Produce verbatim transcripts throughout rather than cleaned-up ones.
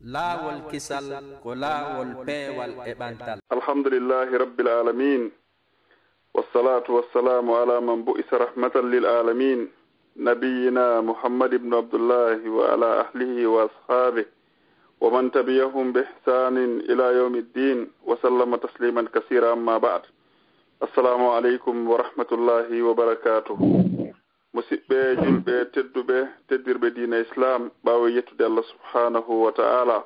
Laawol kisal ko laawol peewal e ɓantal. الحمد لله رب العالمين، والصلاة والسلام على من بعث رحمة للعالمين، نبينا محمد بن عبد الله وعلى أهله وأصحابه ومن تبعهم بإحسان إلى يوم الدين، وسلم تسليما كثيرا، أما بعد. السلام عليكم ورحمة الله وبركاته. Musiɓɓe julɓe tedduɓe, teddirɓe diina Islaam, ɓaawo yettude Allah subhaanahu wa ta'ala,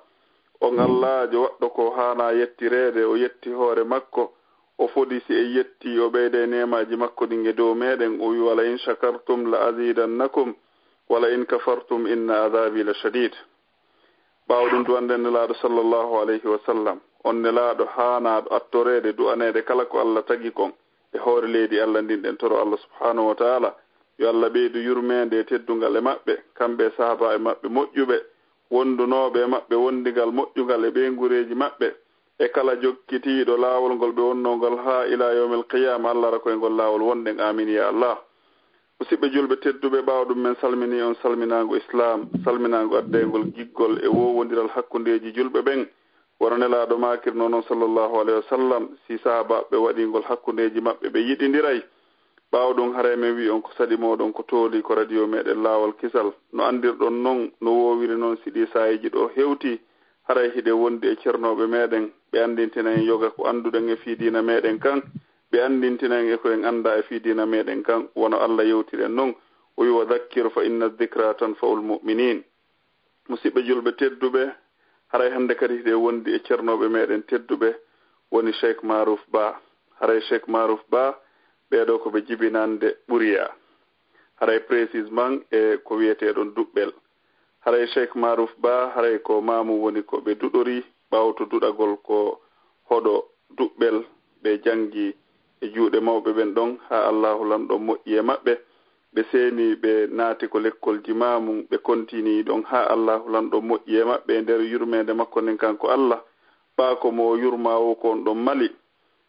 on Allaajo waɗɗo ko haanaa yettireede, o yetti hoore makko, o fodi si en yettii, o ɓeyda e neemaaji makko ɗin e dow meɗen, o wi'i: ولئن شكرتم لأزيدنكم ولئن كفرتم إن عذابي لشديد. Ɓaawo ɗum, du'anɗen Nelaaɗo sallallahu alayhi wa sallam. On Nelaaɗo haanaaɗo attoreede, du'aneede kala ko Allah tagi kon e hoore leydi Allah ndin. Ɗen toro Allah subhaanahu wa ta'ala yo Allah ɓeydu yurmeende e teddungal e maɓɓe, kamɓe e sahaabaaɓe maɓɓe moƴƴuɓe, wondunooɓe e maɓɓe wondigal moƴƴungal e ɓeynguureeji maɓɓe, e kala jokkitiiɗo laawol ngol ɓe wonnoo ngol haa ilaa yawmil qiyaama. Allah rako e ngol laawol wonɗen. Aamiin yaa Allah. Musiɓɓe julɓe tedduɓe, ɓaawo ɗum men salminii on salminaango Islaam, salminaango addeengol giggol e woowondiral hakkundeeji julɓe ɓen, wano Nelaaɗo maakirnoo non sallallahu alayhi wa sallam, si sahaabaaɓe waɗii ngol hakkundeeji maɓɓe ɓe yiɗindiray. Ɓaawo ɗum, haray men wi'i on ko saɗi mooɗon ko tooli ko radio meɗen Laawol Kisal. No anndirɗon non, no woowiri non, si ɗii saa'iiji ɗoo hewtii, haray hiɗen wondi e cernooɓe meɗen, ɓe anndintina en yoga ko annduɗen e fii diina meɗen kan, ɓe anndintina en e ko en anndaa e fii diina meɗen kan, wano Allah yewtiri en non, o wi'i: وذكر فإن الذكرى تنفع المؤمنين. Musiɓɓe julɓe tedduɓe, haray hannde kadi hiɗen wondi e cernooɓe meɗen tedduɓe, woni Cheikh Maaruf Ba. Haray Cheikh Maaruf Ba, ɓee ɗoo ko ɓe jibinannde Ɓuriya. Haray précisément e ko wi'eteeɗon Duɓɓel. Haray Cheikh Maaruf Ba, haray ko maamu woni ko ɓe duɗori, ɓaawo to duɗagol ko hoɗo Duɓɓel, ɓe janngi e juuɗe mawɓe ɓen ɗon, haa Allaahu Lanɗo moƴƴi e maɓɓe. Ɓe seeni, ɓe naati ko lekkolji maamu, ɓe kontinii ɗon, haa Allaahu Lanɗo moƴƴi e maɓɓe e nder yurmeende makko nden kanko Allah. Ɓaa ko mo yurmaa woo ko on ɗon Mali.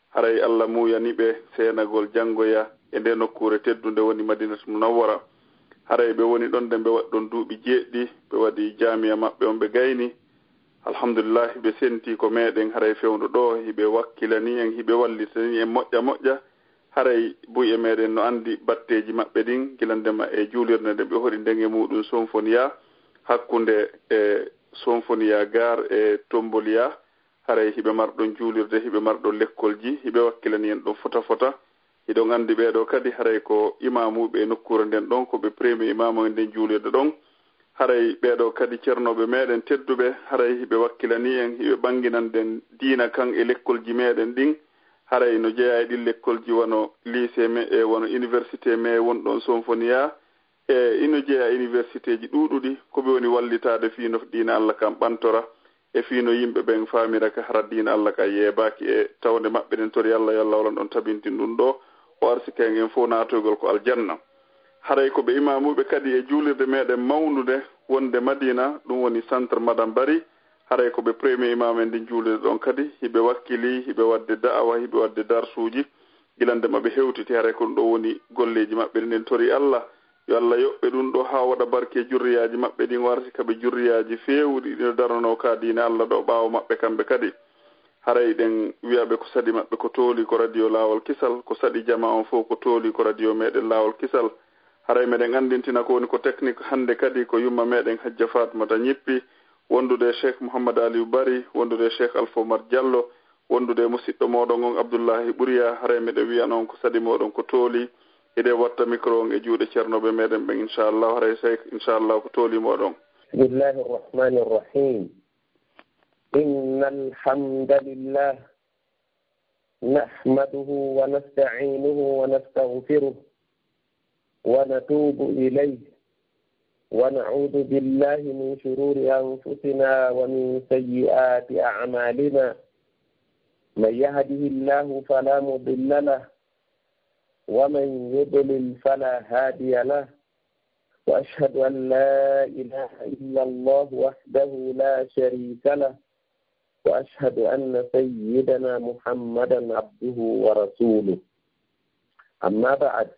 Haray Allah muuyani ɓe seenagol janngoya e ndee nokkuure teddunde woni Madinatul Munawwara. Haray ɓe woni ɗon nden, ɓe waɗi ɗon duuɓi jeeɗiɗi, ɓe waɗi jaamiya maɓɓe on ɓe gayni. Alhamdulillahi, ɓe sentii ko meɗen, haray fewndo ɗoo, hiɓe wakkilanii en, hiɓe wallitanii en moƴƴa moƴƴa. Haray buy e meɗen no anndi batteeji maɓɓe ɗin, gila ndema e juulirde nde ɓe hoɗi nden e muuɗum Sonfoniya, hakkunde e Sonfoniya Gaar e Tomboliya. Haray hiɓe marɗon juulirde, hiɓe marɗon lekkolji, hiɓe wakkilanii en ɗon fota fota. Hiɗon anndi ɓee ɗoo kadi, haray ko imaamuuɓe e nokkuure nden ɗon, ko ɓe premier imaamu e nden juulirde ɗon. Haray ɓee ɗoo kadi cernooɓe meɗen tedduɓe, haray hiɓe wakkilanii en, hiɓe ɓanginande en diina kan e lekkolji meɗen ɗin. Haray no jeyaa e ɗin lekkolji wano lycée me, e wano université me wonɗon Sonfoniya, e ino jeyaa e universitéji ɗuuɗuɗi, ko ɓe woni wallitaade fii no diina Allah kan ɓantora, e fii no yimɓe ɓen faamira ka hara diina Allah kan yeebaaki e tawnde maɓɓe ɗen. Tori Allah yo Allah walan ɗon tabintin ɗum ɗoo, o arsika en en fof naatoygol ko aljanna. Haray ko ɓe imaamuuɓe kadi e juulirde meɗen mawndude wonde Madina, ɗum woni centre Madame Bari. Haray ko ɓe premier imam en ndin juulirde ɗon kadi, hiɓe wakkilii, hiɓe waɗde da'awa, hiɓe waɗde darsuuji, gila ndema ɓe hewtiti. Haray ko ɗum ɗoo woni golleeji maɓɓe ɗin. En tori Allah yo Allah yoɓ ɓe ɗum ɗoo haa waɗa barke e jurriyaaji maɓɓe ɗin, o arsika ɓe jurriyaaji feewuɗi ɗi no daranoo ka diine Allah ɗoo ɓaawo maɓɓe kamɓe kadi. Haray ɗen wi'a ɓe ko saɗi maɓɓe ko tooli ko radio Laawol Kisal, ko saɗi jamaa on fof ko tooli ko radio meɗen Laawol Kisal. Haray meɗen anndintina ko woni ko technique hannde kadi ko yumma meɗen Hajja Fatmata Ñippi, wondude e Cheikh Mouhammad Aliou Bari, wondude e Cheikh Alpha Oumar Diallo, wondude e musiɗɗo mooɗon on Abdullahi Ɓuriya. Haray meɗen wi'ana on ko saɗi mooɗon ko tooli. Hiɗen watta micro on e juuɗe cernooɓe meɗen ɓen, inchallahu. Haray Cheikh, inchallahu, ko tooli mooɗon. بسم الله الرحمن الرحيم. إن الحمد لله نحمده ونستعينه ونستغفره ونتوب إليه، ونعوذ بالله من شرور أنفسنا ومن سيئات أعمالنا. من يهده الله فلا مضل له، ومن يضلل فلا هادي له. وأشهد أن لا إله إلا الله وحده لا شريك له، وأشهد أن سيدنا محمدا عبده ورسوله. أما بعد،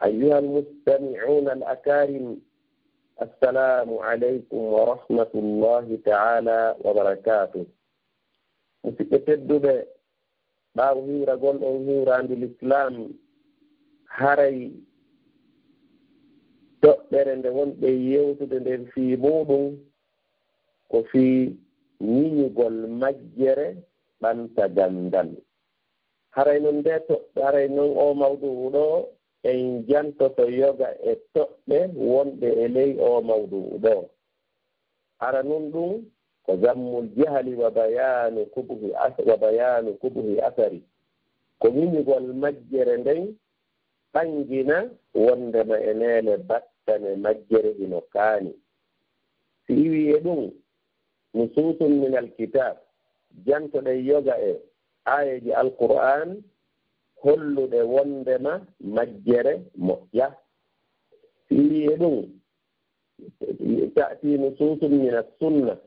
أيها المستمعون الأكارم، Assalaamu aleykum wa rahmatullaahi ta'aalaa wa barakaatuh. Musidɓe tedduɓe, ɓaawo hiwragol on hiwraandu Lislaam, haray toɓɓere nde wonɗen yewtude nden fii muuɗum ko fii ŋiñugol majjere ɓanta ganndal. Haray non nde to, haray non oo mawduu'u ɗoo, en jantoto yoga e toɓɓe wonɗe e ley oo mawduu'u ɗoo. Hara nun ɗum ko zammul jahli wa bayaanu kubuhi as-, wa bayaanu kubuhi asari. Ko ŋiñugol majjere nden, ɓanngina wonndema e neene battane majjere hino kaani. Si iwii e ɗum, nusuusun minal kitaab, jantoɗen yoga e aayeeji Alqur'aan holluɗe wonndema majjere moƴƴa. Si iwii e ɗum, ta'tii nusuusun minas sunna,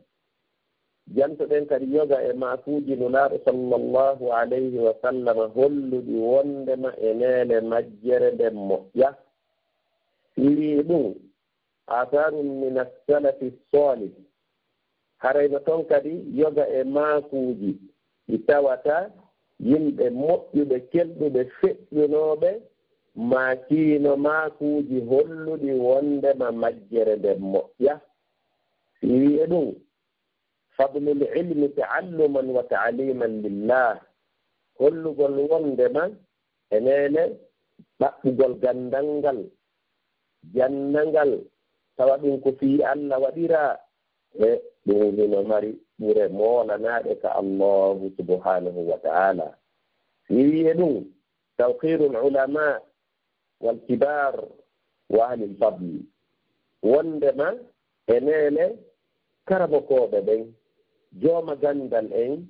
jantoɗen kadi yoga e maakuuji Nulaaɗo sallallahu alayhi wa sallam holluɗi wonndema e neene majjere nden moƴƴa. Si iwii e ɗum, aathaarun minas salafi saalih. Haray no ton kadi yoga e maakuuji ɗi tawata yimɓe moƴƴuɓe, kelɗuɓe, feƴƴunooɓe, maakiino maakuuji holluɗi wonndema majjere nden moƴƴa. Si iwii e ɗum, fadlul ilmi ta'alluman wa ta'liman lillah, hollugol wonndema e neene ɗaɓɓugol ganndal ngal, jannda ngal, tawa ɗum ko fii Alla waɗiraa, e ɗum hino mari ɓure moolanaaɗe ka Allaahu subhaanahu wa ta'aalaa. Si iwii e ɗum, tawqiirul ulamaa wal kibaar wa ahlil fadl. Wonndema e neene karamokooɓe ɓen, jooma ganndal en,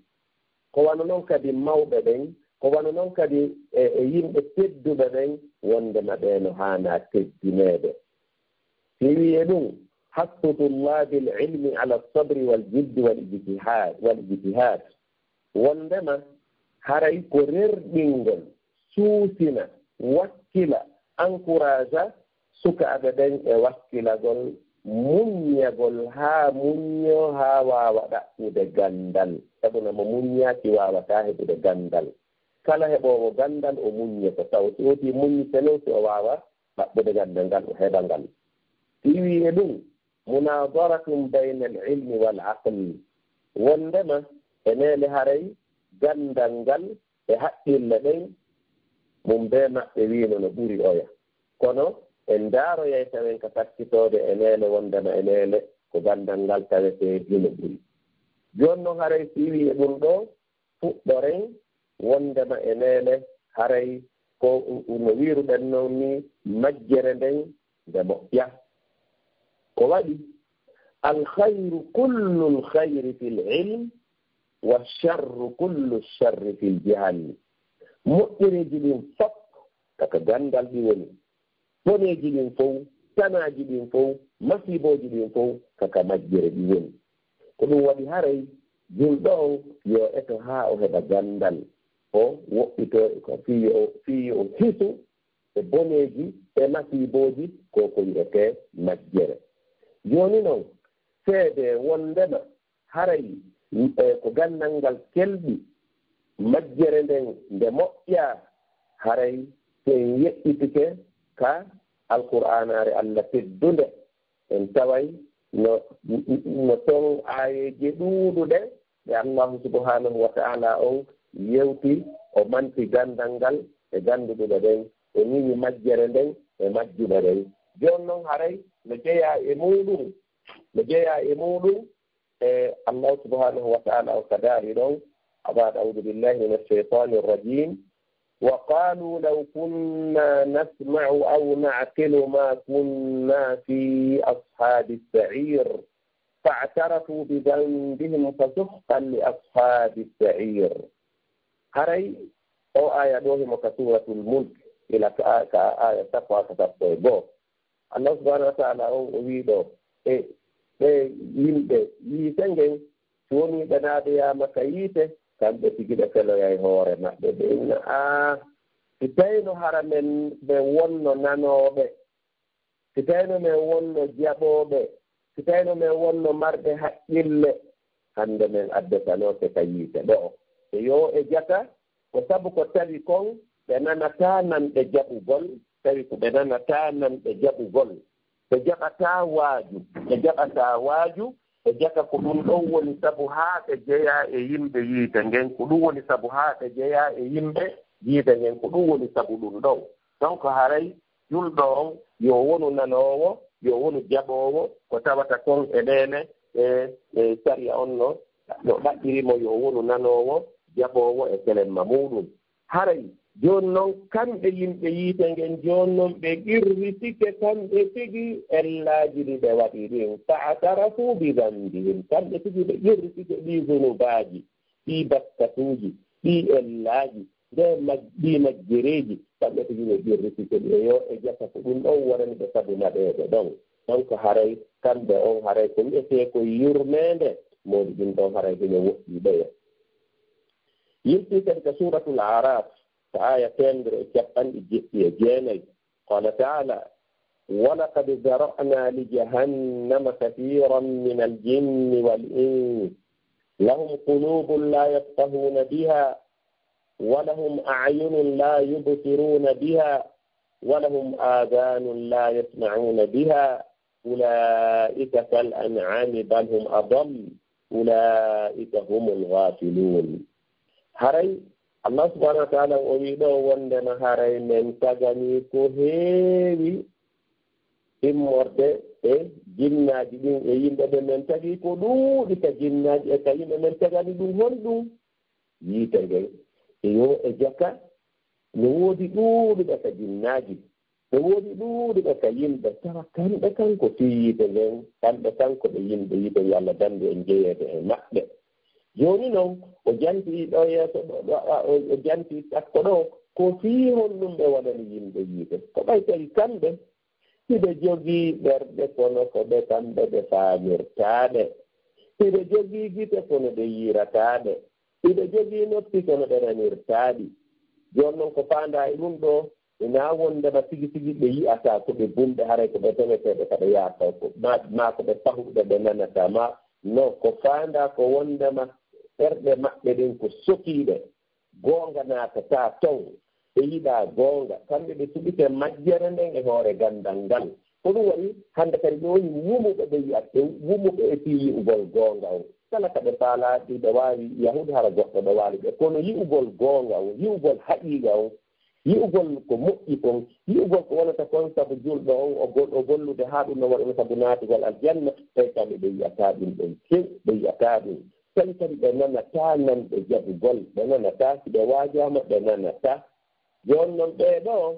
ko wano non kadi mawɓe ɓen, ko wano non kadi e, e yimɓe tedduɓe ɓen, wonndema ɓee no haanaa teddineede. Si iwii e ɗum, hassu tullaabil ilmi ala sabri wal jiddi wal ijtihaad, wal ijtihaad. Wonndema haray ko rerɗingol, suusina, wakkila, encouragea sukaaɓe ɓen e wakkilagol, muññagol haa muññoo, haa waawa ɗaɓɓude ganndal. Sabu na mo muññaaki waawataa heɓude ganndal. Kala heɓoowo ganndal o muññoto, taw si hooti muññi selew si o waawa ɗaɓɓude ganndal ngal, o heɓa ngal. Si iwii e ɗum, munaadaratun baynal ilmi wal aql. Wonndema e neene haray ganndal ngal e haqqille ɗen, mum bee maɓɓe wiino no ɓuri oya. Kono en ndaaroyay tawen ka sakkitoode e neene wonndema e neene ko ganndal ngal tawetee hino ɓuri. Jooni non haray si iwii e ɗum ɗoo, fuɗɗoren wonndema e neene haray ko no wiiruɗen non ni majjere nden nde moƴƴa. Ko waɗi, alkhayru kullul khayri fil ilm, wa sharru kullu sharri fil jahal. Moƴƴereeji ɗin fof kaka ganndal ɗi woni. Boneeji ɗin fow, tanaaji ɗin fow, masiibooji ɗin fow, kaka majjere ɗi woni. Ko ɗum waɗi haray julɗo on yo eto haa o heɓa ganndal, o woɗɗitoo ko fii yo o, fii yo o hisu e boneeji e masiibooji ko ko wi'etee majjere. Jooni non, seedee wonndema haray, e, ko ganndal ngal kelɗi, majjere nden nde moƴƴa, haray si en yeƴƴitike ka Alqur'aanaare Alla teddunde, en taway no, no ton aayeeje ɗuuɗuɗe ɗe Allaahu subhaanahu wa ta'aalaa on yewti, o manti ganndal ngal e gannduɗuɓe ɓen, o ŋiñi majjere nden e majjuɓe ɓen. Jooni non haray no jeyaa e muuɗum, no jeyaa e muuɗum, e Allah subhanahu wa ta'ala o kadaari ɗon, بعد أعوذ بالله من الشيطان الرجيم. وقالوا لو كنا نسمع أو نعقل ما كنا في أصحاب السعير. فاعترفوا بذنبهم فسحقا لأصحاب السعير. Haray o aya ɗo himo ka Suratul Mulk, ila ka, ka aya sappo haa ka sappo e goo. Allah subhanahu wa ta'ala on o wii ɗo, e ɓe yimɓe yiite ngen, si wonii ɓe naadoyaama ka yiite, kamɓe tigi ɓe feloyay hoore maɓɓe, ɓe inna, aa, si tawno hara men ɓe wonno nanooɓe, Si tawno men wonno jaɓooɓe, si tawno men wonno marɓe haqqille, hannde men addetanooke ka yiite ɗoo. E yo e jaka, ko sabu ko tawi kon ɓe nanataa nanɓe jaɓugol, tawi ko ɓe nanataa nanɓe jaɓugol. Ɓe jaɓataa waaju, ɓe jaɓataa waaju, ɓe jaka ko ɗum ɗon woni sabu haa ɓe jeyaa e yimɓe yiite ngen, ko ɗum woni sabu haa ɓe jeyaa e yimɓe yiite ngen, ko ɗum woni sabu ɗum ɗon. Donc haray julɗo on yo wonu nanoowo, yo wonu jaɓoowo, ko tawata kon e neene e, e sariya on no, no ɗaɓɓiri mo yo wonu nanoowo, jaɓoowo e kelemma muuɗum. Haray jooni non kamɓe yimɓe yiite ngen, jooni non ɓe qirritike kamɓe tigi ellaaji ɗi ɓe waɗi ɗin. Fa atarafu bi dambihim, kamɓe tigi ɓe qirritike ɗii zunubaaji, ɗii bakkatuuji, ɗii ellaaji, nde maj-, ɗii majjereeji, kamɓe tigi ɓe qirritike ɗi. E yo e jaka ko ɗum ɗon wonani ɓe sabu naɓeede ɗon. Donc haray kamɓe on, haray ko wi'etee ko yurmeende, mawɗi ɗum ɗon haray hino woɗɗi ɓeya. Yiltii kadi ka Suuratul Aaraaf, ka aaya teemedere e cappanɗe jeɗɗi e jeenayi. Qaala ta'aalaa, ولقد ذرأنا لجهنم كثيرا من الجن والإنس لهم قلوب لا يفقهون بها ولهم أعين لا يبصرون بها ولهم آذان لا يسمعون بها أولئك كالأنعام بل هم أضل أولئك هم الغافلون. Haray Allah subhanahu wa ta'ala o wi'i ɗo wondema haray men tagani ko heewi immorde e jinnaaji ɗin e yimɓe ɓe, men tagi ko ɗuuɗi ka jinnaaji e ka yimɓe, men tagani ɗum honɗum? Yiite ngen. E yo e jaka, no woodi ɗuuɗuɓe ka jinnaaji, no woodi ɗuuɗuɓe ka yimɓe, tawa kamɓe kan ko fii yiite ngen, kamɓe kan ko ɓe yimɓe yiite, yo Allah dandu en jeyeede e maɓɓe. Jooni non, o janti ɗo yeeso ɗo, ɗo, a, o, o janti takko ɗo, ko fii honɗum ɓe wonani yimɓe yiite? Ko ɓay tawi kamɓe hiɓe jogii ɓerɗe kono ko ɓe kamɓe ɓe faamirtaa ɗe. Hiɓe jogii gite kono ɓe yiirataa ɗe. Hiɓe jogii noppi kono ɓe nanirtaa ɗi. Jooni non ko faandaa e ɗum ɗo, hinaa wondema tigi tigi ɓe yi'ataa ko ɓe bumɓe, haray ko ɓe toweteeɓe ka ɓe yaarta ko, maa, maa ko ɓe pahuɓe ɓe nanataa, maa, no, ko faandaa ko wondema ɓerɗe maɓɓe ɗen ko sokiiɗe. Goonga naatataa ton. Ɓe yiɗaa goonga. Kamɓe ɓe suɓike majjere nden e hoore ganndal ngal. Ko ɗum waɗi hannde kadi ɗoo ni wumuɓe ɓe yi'at, ɓe wumuɓe e fii yi'ugol goonga on. Kala ka ɓe faalaa, ɗi ɓe waawi yahude hara goɗɗo ɗo waali ɓe. Kono yi'ugol goonga on, yi'ugol haqiiqa on, yi'ugol ko moƴƴi kon, yi'ugol ko wonata kon sabu julɗo on, o gol-, o gollude haa ɗum no waɗa sabu naatugol aljanna, tawi kamɓe ɓe yi'ataa ɗum ɗon few, ɓe yi'ataa ɗum. Tawi kadi ɓe nanataa nanɓe jaɓugol, ɓe nanataa, si ɓe waajaama, ɓe nanataa. Jooni non ɓee ɗoo,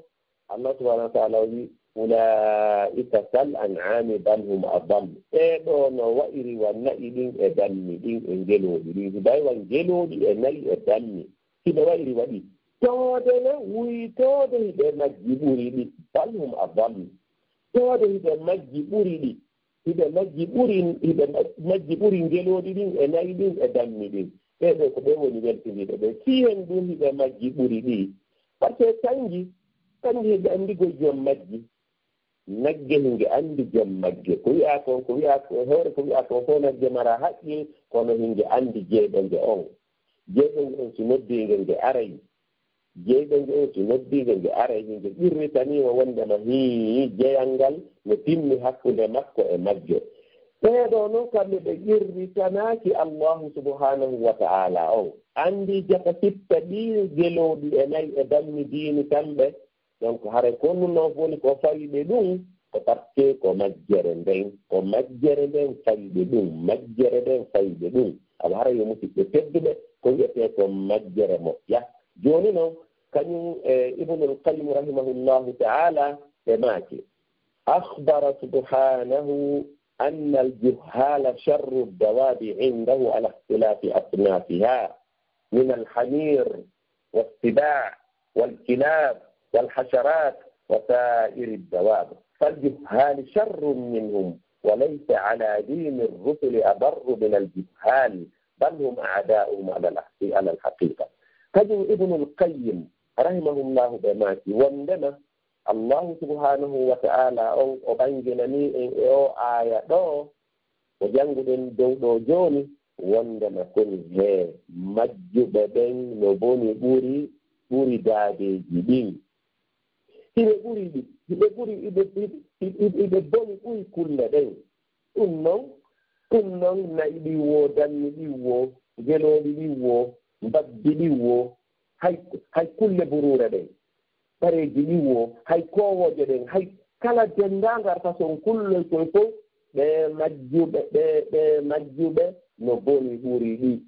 Allah subhanahu wa ta'ala wi'i, "Ulaa'ika kal an'aami bal hum adall." Ɓee ɗoo no wa'iri wa na'i ɗin e dammi ɗin e ngelooɗi ɗin. Hiɓay wa ngelooɗi e na'i e dammi. Hiɓe wa'iri wa ɗi. Toode ne, wuytoode hiɓe majji ɓuri ɗi. Bal hum adall. Toode hiɓe majji ɓuri ɗi. Hiɓe majji ɓuri, hiɓe ma-, majji ɓuri ngelooɗi ɗin e na'i ɗin e dammi ɗin. Ɓee ɗoo ko ɓe woni weltindiiɓe ɓe. Fii hen ɗum hiɓe majji ɓuri ɗi. Par ce que kannji, kannji hiɓe anndi ko joom majji. Nagge hinge anndi joom magge. Ko wi'aa kon, ko wi'aa ko, hoore ko wi'aa kon fof nagge mara haqqil, kono hinge anndi jeyɗo nge on. Jeyɗo nge on si noddii nge, nge aray. Jeyɗo nge on si noddii nge, nge aray, nge qirritanii mo wondema hii jeyal ngal no timmi hakkunde makko e majjo. Ɓee ɗoo non kamɓe ɓe qirritanaaki Allaahu subhaanahu wa ta'aalaa on. Anndii jaka sitta ɗii gelooɗi e nayi e dammi diini kamɓe. Donc haray ko ɗum non woni ko fawi ɓe ɗum, ko parce que ko majjere nden, ko majjere nden fawi ɓe ɗum, majjere nden fawi ɓe ɗum. Awa haray yo musidɓe tedduɓe, ko wi'etee ko majjere moƴƴa. Jooni non, kañum e Ibnul Qayyim rahimahullahu ta'ala ɓe maaki, أخبر سبحانه أن الجهال شر الدواب عنده على اختلاف أصنافها من الحمير والسباع والكلاب والحشرات وسائر الدواب، فالجهال شر منهم، وليس على دين الرسل أبر من الجهال، بل هم أعداؤهم على الح-، على الحقيقة. Kañum Ibnul Qayyim rahimahullahu ɓe maaki wondema Allahu subhanahu wa ta'ala on o ɓanginanii en e oo aaya ɗoo, ko jannguɗen dow ɗoo jooni, wondema koni he majjuɓe ɓen no boni ɓuri, ɓuri daadeeji ɗin. Hiɓe ɓuri ɗi, hiɓe ɓuri, hiɓe, hiɓe, hiɓe, hiɓe boni ɓuri kulle ɗen. Ɗum non, ɗum non, na'i ɗin woo, danni ɗin woo, gelooɗi ɗin woo, mbabbi ɗin woo, hay, hay kulle buruure ɗen, ɓareeji ɗin woo, hay koowooje ɗen, hay kala denndaangal façon kulloy koy fof, ɓee majjuɓe, ɓee, ɓee majjuɓe no boni ɓuri ɗi.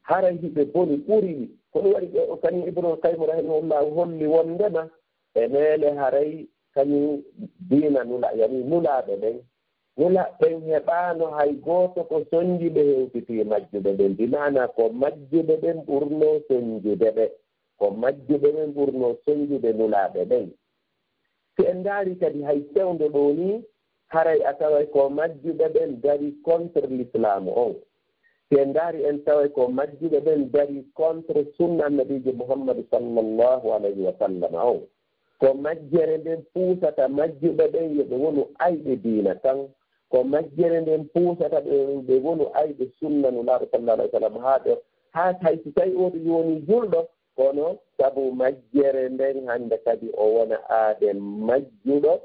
Haray hiɓe boni ɓuri ɗi. Ko ɗum waɗi ɓe, o kañum Ibnul Qayyim rahimahullahu holli wondema e neele haray kañum diina nula, yani nulaaɓe ɓen. Nulaaɓe ɓen heɓaano hay gooto ko sonji ɓe hewtiti majjuɓe ɓen. Bi maana ko majjuɓe ɓen ɓurnoo sonjude ɓe. Ko majjuɓe ɓen ɓurnoo sonjude nulaaɓe ɓen. Si en ndaari kadi hay fewndo ɗoo nii, haray a taway ko majjuɓe ɓen dari contre l'islam on. Si en ndaari en taway ko majjuɓe ɓen dari contre sunna Annabiijo Muhammadu sallallahu alayhi wa sallam on. Ko majjere nden puusata majjuɓe ɓen yo ɓe wonu ayɓe diina kan. Ko majjere nden puusata ɓe, ɓe wonu ayɓe sunna Nulaaɗo sallallahu alayhi wa sallam haa ɓe, haa hay si tawi oo tigi wonii julɗo, kono sabu majjere nden hannde kadi o wona aade majjuɗo,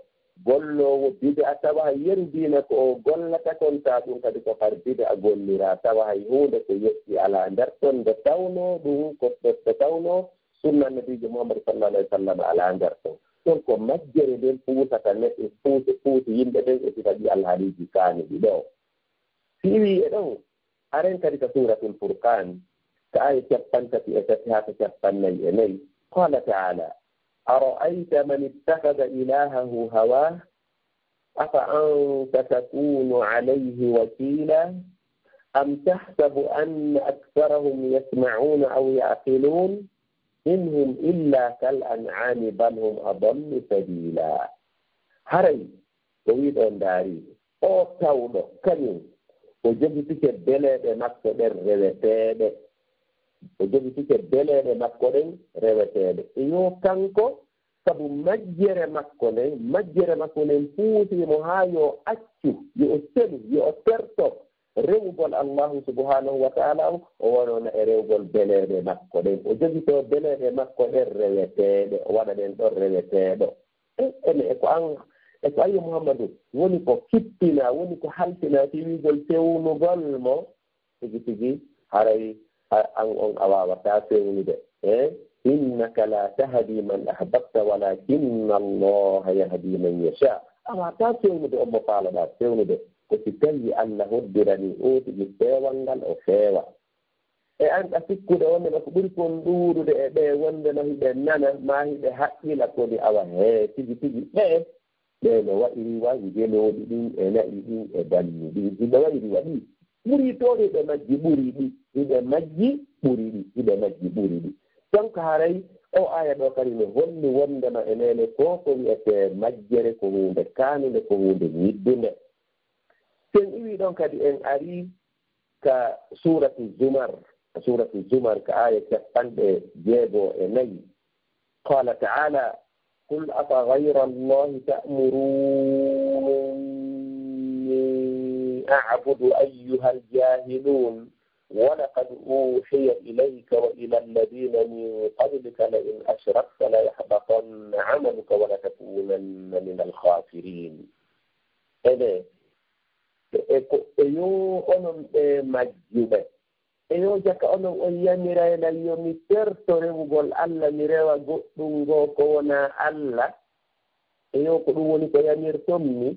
golloowo bid'a, tawa hay yeru diina ko o gollata kon, taa ɗum kadi ko far bid'a golliraa, tawa hay huunde ko yoɓɓi alaa nder ton, nde tawnoo ɗum ko, nde, nde tawnoo sunna Nabiijo Muhammad sallallahu alayhi wa sallam alaa nder ton. Ɗon ko majjere nden puusata neɗɗo, puusi, puusi yimɓe ɓen e sifa ɗi alhaaliiji kaaniɗi ɗoo. Si iwii e ɗon, haren kadi ka Suuratul Furqaan, ka aaya cappanɗe tati e tati haa ka cappanɗe nayi e nayi, qaala ta'aalaa, أرأيت من اتخذ إلهه هواه أفأنت تكون عليه وكيلا أم تحسب أن أكثرهم يسمعون أو يعقلون إن هم إلا كالأنعام بل هم أضل سبيلا. Haray ko wi'ɗon ndaari, oo tawɗo, kañum, o jogitike beleeɗe makko ɗen reweteeɗe. O jogitike beleeɗe makko ɗen reweteeɗe. E yo kanko, sabu majjere makko nden, majjere makko nden puusii mo haa yo accu, yo o selu, yo o terto rewugol Allahu subhanahu wa ta'ala on, o wonona e rewugol beleeɗe makko ɗen. O jogitoo beleeɗe makko ɗen reweteeɗe, o waɗa ɗen ɗon reweteeɗo. E, ene, e ko an, e ko an yo Muhammadu, woni ko kippina, woni ko halfina, si wi'ugol fewnugol mo, tigi tigi, haray a, an on a waawataa fewnude. E, إنك لا تهدي من أحببت ولكن الله يهدي من يشاء. A waawataa fewnude on mo faalaɗaa fewnude. Ko si tawii Alla hoddiranii oo tigi feewal ngal, o feewa. E an ka sikkude wonde no ko ɓuri kon ɗuuɗude e ɓee wonde no hiɓe nana, maa hiɓe haqqila, koni awa hee tigi tigi ɓee, ɓee no wa'iri wa ngelooɗi ɗin e na'i ɗin e danni ɗin. Hiɓe wa'iri wa ɗi. Ɓuri toon hiɓe majji ɓuri ɗi. Hiɓe majji ɓuri ɗi. Hiɓe majji ɓuri ɗi. Donc haray oo aaya ɗoo kadi no holli wondema e neene ko ko wi'etee majjere ko huunde kaanunde, ko huunde ñiddunde. Si en iwii ɗon kadi en arii ka Suuratu Zumar, Suuratu Zumar ka aaya cappanɗe jeego e nayi. قال تعالى: قل أفغير الله تأمروني أعبد أيها الجاهلون ولقد أوحي إليك وإلى الذين من قبلك لئن أشركت ليحبطن عملك ولتكونن من الخاسرين. Ene, e ko, e yo onon ɓe majjuɓe. E yo jaka onon on yamira e lan yo mi terto rewugol Alla, mi rewa goɗɗun goo ko wonaa Alla. E yo ko ɗun woni ko yamirton mi.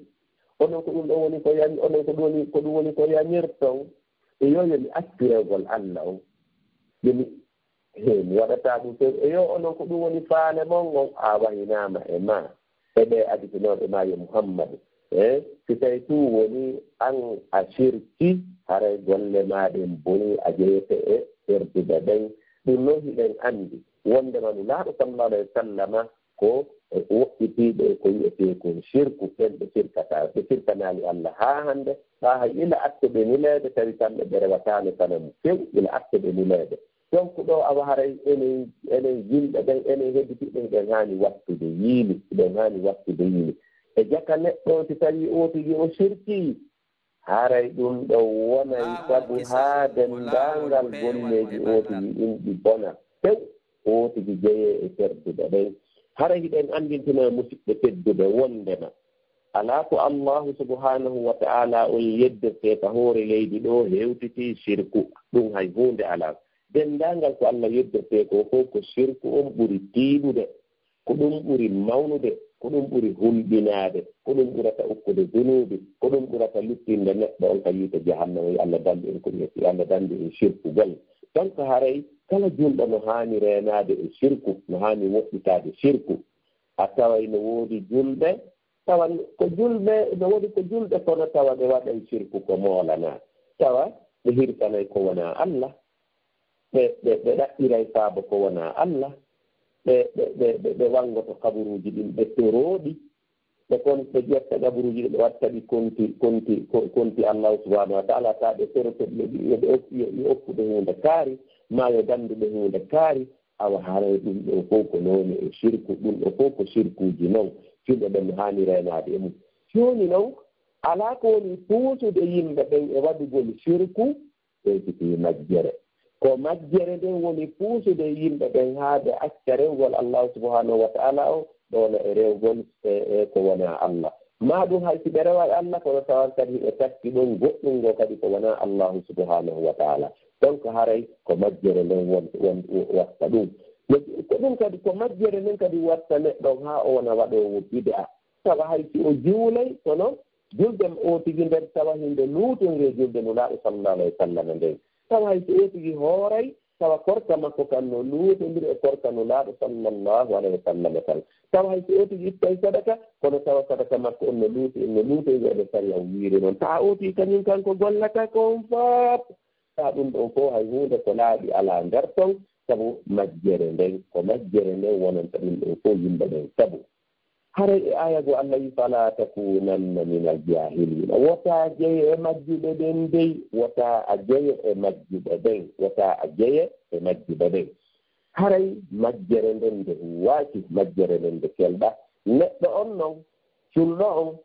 Onon ko ɗun ɗon woni ko yami-, onon ko ɗun woni, ko ɗun woni ko yamirton. E yo, yo mi accu rewugol Alla on. Yo mi He, mi waɗataa ɗun few. E yo, onon ko ɗun woni faale mon on, a wahinaama e maa, e ɓee aditinooɓe maa yo Muhammadu. E si tawii tun woni an a sirki, haray golle maa ɗen bonii, a jeyete e terduɓe ɓen. Ɗun non hiɗen anndi wondema Nulaaɗo sallallahu alayhi wa sallama ko woɗɗitiiɓe e ko wi'etee kon sirku, ɓen ɓe sirkataa, ɓe sirkanaali Alla haa hannde, ɓaa hay ila atte ɓe nuleede, tawi kamɓe ɓe rewataano sanamu few, ila atte ɓe nuleede. Donc ɗo awa haray enen, enen yimɓe ɓen, enen hedditiiɓe, hiɗen haani wattude yiili, hiɗen haani wattude yiili. E jaka neɗɗo, si tawii oo tigi o sirkii, haray ɗum ɗo wonay sabu haa denndaangal golleeji oo tigi ɗin ɗi bona. Tew, oo tigi jeyee e terduɓe ɓen. Haray hiɗen anndintina musidɓe tedduɓe wonndema alaa ko Allaahu subhaanahu wa ta'aalaa on yeddirtee ka hoore leydi ɗoo hewtitii sirku. Ɗum hay huunde alaa. Denndaangal ko Alla yeddirtee ko fof ko sirku on ɓuri tiiɗude, ko ɗum ɓuri mawnude, ko ɗum ɓuri hulɓinaade, ko ɗum ɓurata ukkude dunuubi, ko ɗum ɓurata luttinde neɗɗo on ka yiite jahannama. Yo Alla dandu en ko ƴetti, Alla dandu en sirkugol. Donc haray kala julɗo no haani reenaade e sirku, no haani woɗɗitaade sirku. A taway no woodi julɓe, tawa ko julɓe, no woodi ko julɓe, kono tawa ɓe waɗay sirku ko moolanaa. Tawa ɓe hirsanay ko wonaa Alla, ɓe, ɓe, ɓe ɗaɓɓiray faabo ko wonaa Alla, ɓe, ɓe, ɓe, ɓe, ɓe wanngoto kaburuuji ɗin, ɓe torooɗi, ɓe kon, ɓe ƴetta kaburuuji ɗin, ɓe watta ɗi konti, konti, ko-, konti Allahu subhanahu wa ta'ala, taa ɓe toroto ɓe, ɓe, ɓe okku-, yo, yo okku ɓe huunde kaari, maa yo dandu ɓe huunde kaari. Awa haray ɗum ɗoo fof ko noone e sirku, ɗum ɗoo fof ko sirkuuji non. Julɓe ɓen no haani reenaade e mum. Jooni non, alaa ko woni puusude yimɓe ɓen e waɗugol sirku, ɓeyditii majjere. Ko majjere nden woni puusude yimɓe ɓen haa ɓe acca rewgol Allahu subhanahu wa ta'ala on, ɗoona e rewgol e, e ko wonaa Alla. Maa ɗum hay si ɓe reway Alla, kono tawan kadi hiɓe takki ɗon goɗɗum ngo kadi ko wonaa Allahu subhanahu wa ta'ala. Donc haray ko majjere nden won, won, watta ɗum. Ko ɗum kadi, ko majjere nden kadi watta neɗɗo on haa o wona waɗoowo bid'a. Tawa hay si o juulay, kono julde oo tigi nden tawa hinde luutondir e julde Nulaaɗo sallallahu alayhi wa sallam nden. Tawa hay si oo tigi hooray, tawa korka makko kan no luutondiri e korka Nulaaɗo sallallahu alayhi wa sallam kan. Tawa hay si oo tigi ittay sadaka, kono tawa sadaka makko on no luuti, no luutondir e no sariya wiiri non. Taa oo tigi kañum kanko gollata ko on fof. Taa ɗum ɗon fof hay huunde ko laaɓi alaa nder ton, sabu majjere nden, ko majjere nden wonanta ɗum ɗon fof yimɓe ɓen. Sabu haray e aaya goo Alla wi'i, "Falaa takuunanna minal jaahiliina." Wota a jeye e majjuɓe ɓen dey, wota a jeye e majjuɓe ɓen, wota a jeye e majjuɓe ɓen. Haray majjere nden nde huuwaaki, majjere nden nde kelɗaa. Neɗɗo on non, julɗo on,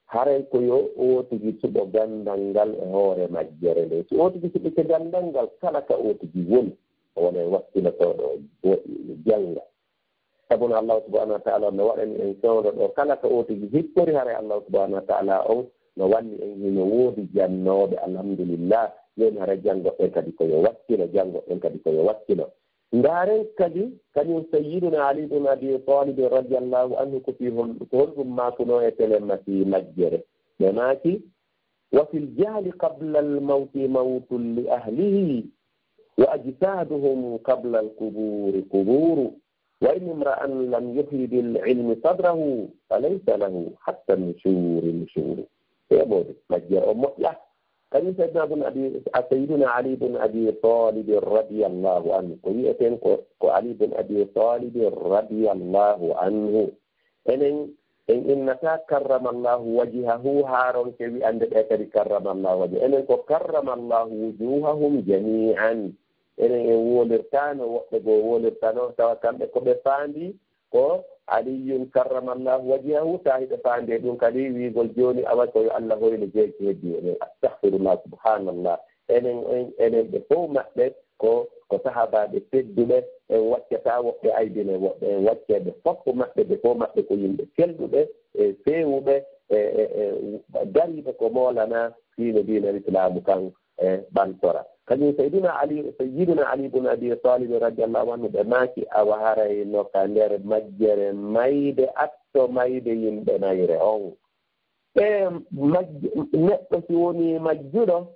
haray ko yo oo tigi suɓo ganndal ngal e hoore majjere nden. Si oo tigi suɓike ganndal ngal, kala ka oo tigi woni, o wonay wakkilotooɗo, o jannga. Sabu no Allahu subhanahu wa ta'ala no waɗani en fewndo ɗo, kala ka oo tigi hikkori, haray Allahu subhanahu wa ta'ala on no walli en, hino woodi jannooɓe, alhamdulillah. Jooni haray janngoɗen kadi ko yo wakkilo, janngoɗen kadi ko yo wakkilo. Ndaaren kadi, kañum Sayyiduna Ali ibn Abi Talib radiyallahu anhu, ko fii hol-, ko honɗum maakunoo e tele ma fii majjere. Ɓe maaki, "Wa fil jahli qabla al mawti mawtun li ahlihi, wa ajsaduhum qabla al quburi quburu. Wa in imra'an lam yuhyi bil ilmi sadrahu, fa laysa lahu hatta nushuri nushuru." Heɓoode majjere o moƴƴa. Kañum Sayyidina bun Abi, a Sayyidina Ali bun Abi Talib radiyallahu anhu. Ko wi'eten ko, ko Ali bun Abi Talib radiyallahu anhu. Enen, en innataa karramallahu wajhahu haa ronke wi'ande ɓe kadi karramallahu wajhahu. Enen ko karramallahu wujuhahum jami'an. Enen en wolirtaano, woɓɓe goo wolirtaano, tawa kamɓe ko ɓe faandi ko Aliyun karramallahu wajhahu, taa hiɓe faandi e ɗum kadi wi'ugol jooni awa ko yo Alla hoynu jeeki heddi en. Astahfirullah, subhanallah. Enen, en, enen ɓe fow maɓɓe ko, ko sahaabaaɓe tedduɓe, en waccata woɓɓe aybine woɓɓe, en waccee ɓe fof maɓɓe, ɓe fof maɓɓe ko yimɓe kelɗuɓe, e feewuɓe, e, e, e dariiɓe ko moolana diine, diine Islaamu kan, e ɓantora. Kañum Sayyidina Ali, Sayyidina Ali ibn Abi Talib radiyallahu anhu, ɓe maaki, awa haray no ka nder majjere mayde atto mayde yimɓe mayre on. E majj-, neɗɗo si wonii majjuɗo,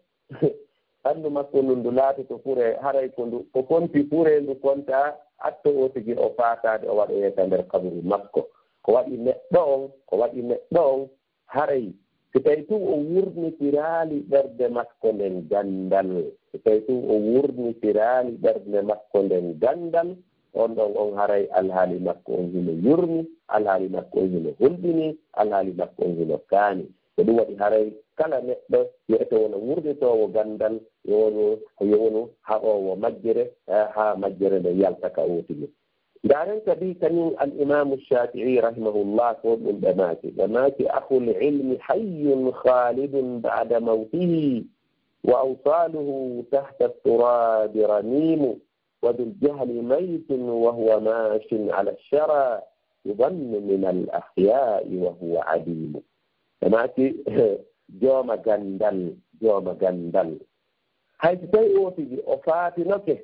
ɓanndu makko ndun ndu laatoto fure, haray ko ndu, ko konti fure ndu konta, atto oo tigi o faataade, o waɗoyee ka nder kaburu makko. Ko waɗi neɗɗo on, ko waɗi neɗɗo on, haray si tawi tun o wurnitiraali ɓernde makko nden ganndal, si tawi tun o wurnitiraali ɓernde makko nden ganndal, on ɗon on haray alhaali makko on hino yurmi, alhaali makko on hino hulɓini, alhaali makko on hino kaani. Ko ɗum waɗi haray kala neɗɗo yo eto wona wurnitoowo ganndal, yo wonu, yo wonu haɓoowo majjere, eh, haa majjere nde yalta ka ootigi. Ndaaren kadi kañum al-Imaamu Shaafi'i rahimahullah ko ɗum ɓe maaki. Ɓe maaki, "Akhul ilmi hayyun khalidun ba'da mawtihi, wa awsaluhu tahta turabi ramimu, wa dhul jahli maytun wa huwa mashin ala shara, yudhannu min al-ahya'i wa huwa adimu." Ɓe maaki, jooma ganndal, jooma ganndal. Hay si tawi ootigi o faatinoke,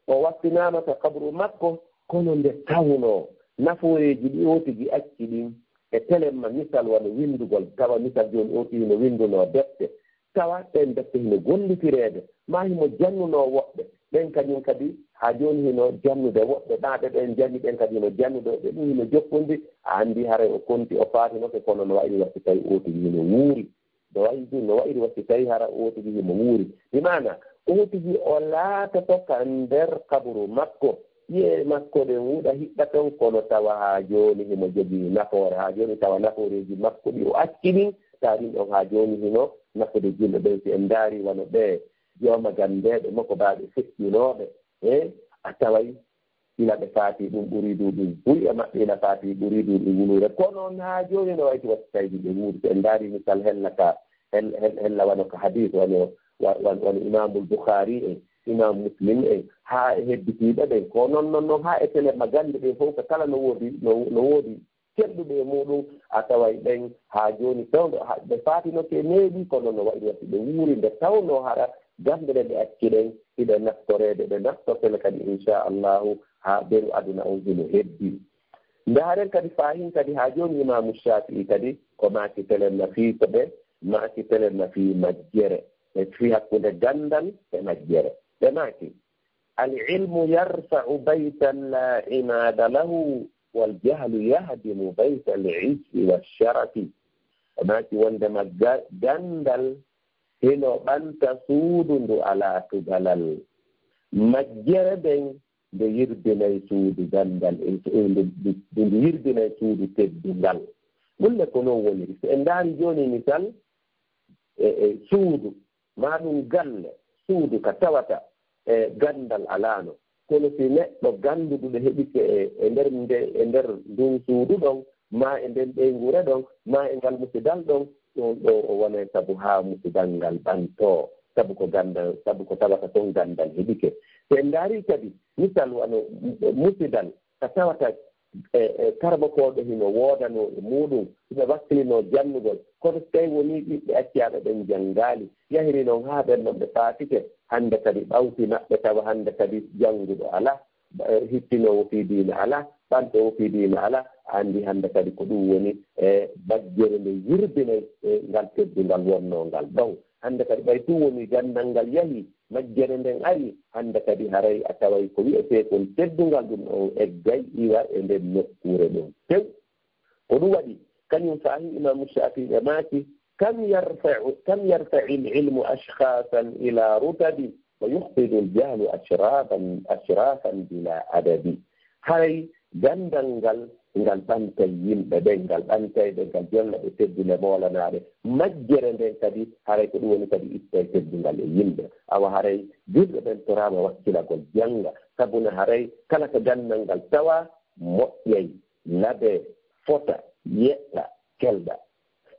o wattinaama ka kabru makko, kono nde tawnoo nafooreeji ɗi ootigi acci ɗin, e telemma misal wano winndugol, tawa misal jooni ootigi no winndunoo defte, tawa ɗeen defte hino gollitireede, maa himo jannunoo woɓɓe, ɓeen kañum kadi haa jooni hino jannude woɓɓe, maa ɓe ɓeen janni ɓeen kadi hino jannude woɓɓe, ɗum hino jokkundi, a anndi haray o konti, o faatinoke, kono no wayi ni watti tawi ootigi hino wuuri. No wayi ɗum, no wayri watti tawi hara ootigi himo wuuri. Bi maana, ootigi o laatoto ka nder kaburu makko. Ƴi'e makko ɗen wuɗa hiɗɗa ton, kono tawa haa jooni himo jogii nafoore. Haa jooni tawa nafooreeji makko ɗi o acci ɗin, tawa ɗin ɗon haa jooni hino nafude julɓe ɓen. Si en ndaari wano ɓee jooma ganndeeɓe makko baaɓe feƴƴunooɓe, e a taway ila ɓe faati ɗum ɓuri duuɓi buy e maɓɓe, ila faati ɓuri duuɓi wuluure. Kono on haa jooni no wayti watti tawi ɓe wuuri. So en ndaari misal hella ka, hel-, hel-, hella wano ka hadis, wano, wa-, wano, wano Imaamul Bukhaari en, Imaam Muslim en, haa e hebbitiiɓe ɓen. Ko non, non, non haa e tele ma gannde ɗen fof, ko kala no woodi, no, no woodi tedduɓe e muɗum, a taway ɓen haa jooni tawno ha-, ɓe faatinoke neeɓi, kono no wayi no si ɓe wuuri nde tawno hara gannde ɗe ɓe acci ɗen, hiɗe naftoreede, ɓe naftortene kadi, inchallahu, haa beru aduna on hino heddi. Ndaaren kadi faahin kadi haa jooni Imaamu Shaafi'i kadi ko maaki telen na fii ko ɓe maaki telen na fii majjere, e fii hakkunde ganndal e majjere. Ɓe maaki, "Al ilmu yarfa'u baytan la imada lahu, wal jahlu yahdimu baytal izzi wash sharafi." O maaki wondema ga-, ganndal hino ɓanta suudu ndu alaa tugalal. Majjere nden nde yirbinay suudu ganndal, e, e ndu, ndu, ndu yirbinay suudu teddungal. Ɗum ne ko non woniri. So en ndaari jooni misal, e, e suudu, maa ɗum galle, suudu ka tawata, e, ganndal alaano. Kono si neɗɗo gannduɗo ɗo heɓike e, e nder nde, e nder ndun suudu ɗon, maa e nden ɓeynguure ɗon, maa e ngal musidal ɗon, ɗon ɗo o wonay sabu haa musidal ngal ɓantoo, sabu ko ganndal, sabu ko tawata kon ganndal heɓike. So en ndaari kadi, misal wano musidal ka tawata e, e karmokooɓe hino woodanoo e muuɗum, hiɓe wakkilinoo jannugol. Kono so tawii wonii ɓiɓɓe acciyaaɓe ɓen janngaali, yahiri non haa ɓen non ɓe faatike, hannde kadi ɓawti maɓɓe tawa hannde kadi jannguɗo alaa, e, hittinoowo fii diina alaa, ɓantoowo fii diina alaa, a anndi hannde kadi ko ɗum woni e majjere nde yirbinay, e, ngal teddungal wonnoo ngal ɗon. Hannde kadi ɓay tun wonii ganndal ngal yahii, majjere nden ari, hannde kadi haray a taway ko wi'etee kon teddungal ɗum on eggay iwa e nden nokkuure ɗon few. Ko ɗum waɗi, kañum faahi Imaamu Shaafi'i ɓe maaki, "Kam yarfa'u, kam yarfa'il ilmu ashkhasan ila rutabi, wa yukhfidul jahlu ashrafan, ashrafan bila adabi." Haray ganndal ngal, ngal ɓantay yimɓe ɓen, ngal ɓantay ɓe, ngal jonna ɓe teddule moolanaaɗe. Majjere nden kadi, haray ko ɗum woni kadi ittay teddungal e yimɓe. Awa haray julɓe ɓen toraama wakkilagol jannga, sabuna haray kala ko ganndal ngal tawa, moƴƴay, labee, fota, yeɗɗa, kelɗa.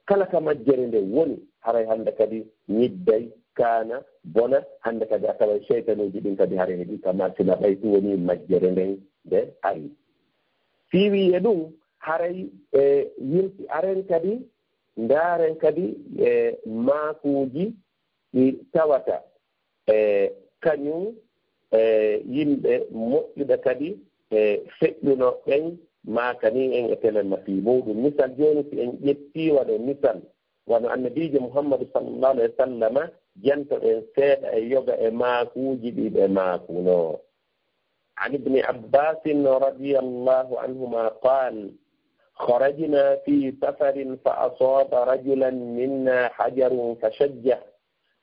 Kala ka majjere nde woni, haray hannde kadi ñidday, kaana, bona, hannde kadi a taway seytanuuji ɗin kadi haray heɓi ka marsina ɓay tun woni majjere nden nde ari. Fii wii e ɗum, haray e yilti aren kadi, ndaaren kadi e maakuuji ɗi tawata e kañum, e yimɓe moƴƴuɓe kadi, e feƴƴuno ɓen maakani en e telen na fii muuɗum. Misal jooni, si en ƴettii waɗo misal, wano Annabiijo Muhammadu sallallahu alayhi wa sallama, janto en seeɗa e yoga e maakuuji ɗi ɓe maakunoo. عن ابن عباس رضي الله عنهما قال: خرجنا في سفر فأصاب رجلا منا حجر فشجه،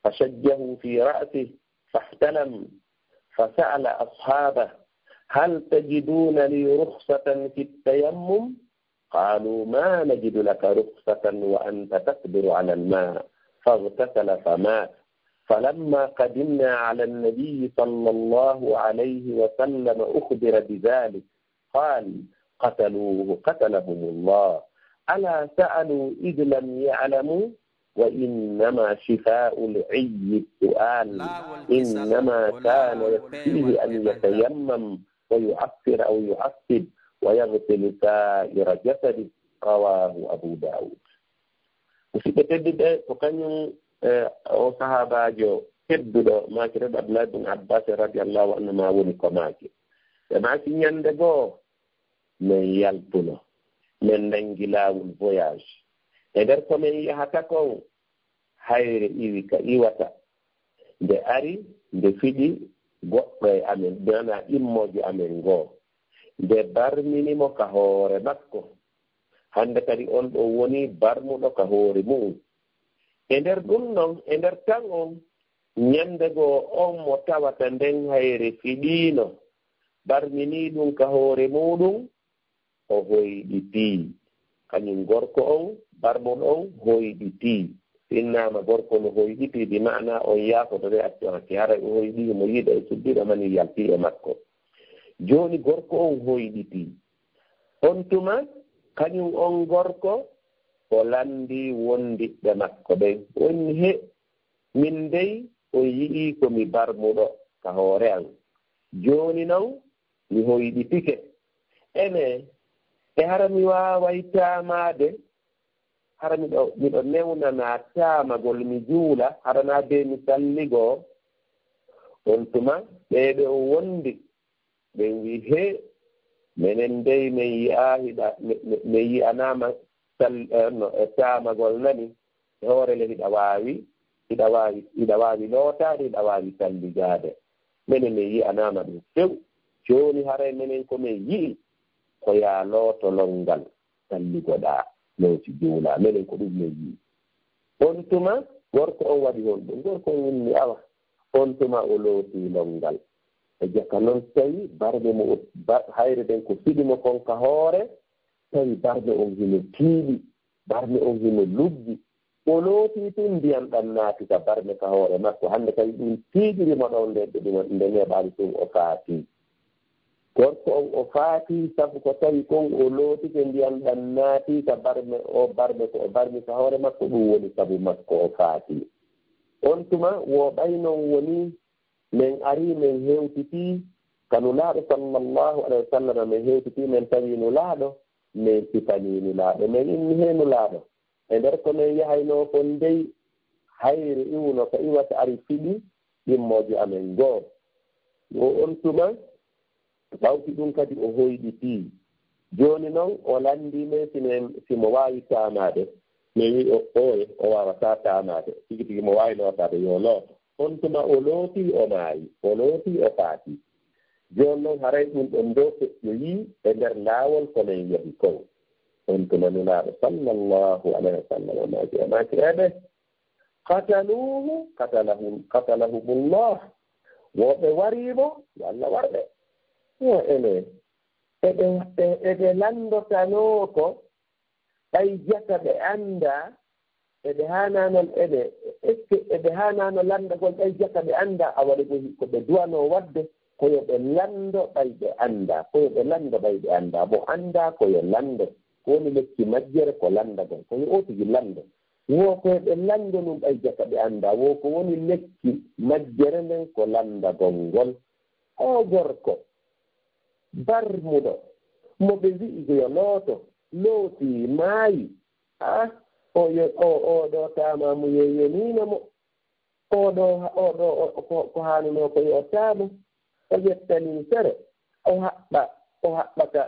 فشجه في رأسه فاحتلم، فسأل أصحابه: هل تجدون لي رخصة في التيمم؟ قالوا: ما نجد لك رخصة وأنت تقدر على الماء، فاغتسل فمات. فلما قدمنا على النبي صلى الله عليه وسلم أخبر بذلك قال: قتلوه قتلهم الله، ألا سألوا إذ لم يعلموا؟ وإنما شفاء العي السؤال، إنما كان يكفيه أن يتيمم ويعفر أو يعصب ويغسل سائر جسده. رواه أبو داود. Musidɓe tedduɓe, ko kañum, e, o sahaabaajo tedduɗo, maaki rewɓe Abdullahi bun Abbas radiyallahu anhuma woni ko maaki. Ɓe maaki ñande goo, men yaltuno, men nanngi laawol voyage. E nder ko men yahata kon, hayre iwi ka iwata. Nde ari, nde fiɗi goɗɗo e amen, maanaa immoojo amen ngoo. Nde barmini mo ka hoore makko. Hannde kadi on ɗoo woni barmuɗo ka hoore mu'un. E nder ɗun non, e nder tan on, ñande goo on mo tawata nden hayre fiɗiino, barminii ɗun ka hoore muuɗun, o hoyɗitii. Kañun gorko on, barmuɗo on, hoyɗitii. Sinnaama gorko no hoyɗitii, bi maanaa on yaafoto ɓe acco hakke, haray o hoyɗii, mo yiɗa e suddiɗo mani yaltii e makko. Jooni gorko on hoyɗitii. On tuma, kañun on gorko, o lanndii wondiɓɓe makko ɓen. O inni, he, min dey, on yi'ii ko mi barmuɗo ka hoore an. Jooni non, mi hoyɗitike. Ene, e hara mi waaway taamaade? Hara miɗo, miɗo newnanaa taamagol mi juula, hara naa bee mi salligoo? On tuma, ɓee ɓe o wondi, ɓen wi'i, hee, menen dey, men yi'aa hiɗa, me, me, men yi'anaama sal-, eh, no, e taamagol nani, e hoore le hiɗa waawi, hiɗa waawi, hiɗa waawi lootaade, hiɗa waawi salligaade. Menen men yi'anaama ɗun few. Jooni haray menen ko men yi'i ko yaa looto lonngal salligoɗaa, looti juulaa. Menen ko ɗun men yi'i. On tuma, gorko on waɗi honɗun? Gorko on inni, awa, on tuma o looti lonngal. E jaka non tawi barme mo o, ba-, hayre nden ko fiɗi mo kon ka hoore, tawi barme on hino tiiɗi, barme on hino luggi. O looti tun, ndiyan ɗan naati ka barme ka hoore makko. Hande kadi ɗun tiiɗiri mo ɗon nde, nde, nde neeɓaali tun, o faatii. Gorko on o faatii sabu ko tawi kon o lootike, ndiyan ɗan naati ka barme, o barme ko o barmi ka hoore makko, ɗun woni sabu makko o faatii. On tuma wo ɓay non woni men arii men hewtitii ka Nulaaɗo sallallahu alayhi wa sallam, men hewtitii men tawi Nulaaɗo, men sifanii Nulaaɗo, men inni, hee Nulaaɗo, e nder ko men yahaynoo kon dey, hayre iwuno ka iwata ari fiɗi ɗimmoojo amen ngoo. Wo on tuma, ɓawti ɗun kadi o hoyɗitii. Jooni non o lanndii men si men, si mo waawi taamaade. Men wi'i o, ooye, o waawataa taamaade. Tigi tigi mo waawi lootaade, yo looto. On tuma o lootii, o maayi. O lootii, o faatii. Jooni non haray ɗun ɗon ɗoo feƴƴoyii e nder laawol ko men yahi kon. On tuma Nulaaɗo sallallahu alayhi wa sallam maaki, o maaki, eɓe, qataluuhu, qatalahu, qatalahumullah. Wo ɓe warii mo, yo Allah war ɓe. Yo ene, eɓe, e-, eɓe lanndotanoo ko, ɓay jaka ɓe anndaa, eɓe haanaano, eɓe, est-ce que eɓe haanaano lanndagol ɓay jaka ɓe anndaa? Awa ɗe ko, ko ɓe duwanoo waɗde, ko yo ɓe lanndo ɓay ɓe anndaa, ko yo ɓe lanndo ɓay ɓe anndaa. Mo anndaa ko yo lanndo, ko woni lekki majjere ko lanndagol, ko yo o tigi lanndo. Wo ko yo ɓe lanndo nun ɓay jaka ɓe anndaa, wo ko woni lekki majjere nden ko lanndagol ngol. Oo gorko barmuɗo mo ɓe wi'i yo looto, lootii, maayi. Ah, o yo-, o, oo ɗoo taamaamu yo-, yoniino mo. Oo ɗoo, oo ɗoo, o, ko, ko haanunoo ko yo o taamo, o ƴetta linsere, o haɓɓa, o haɓɓa ka,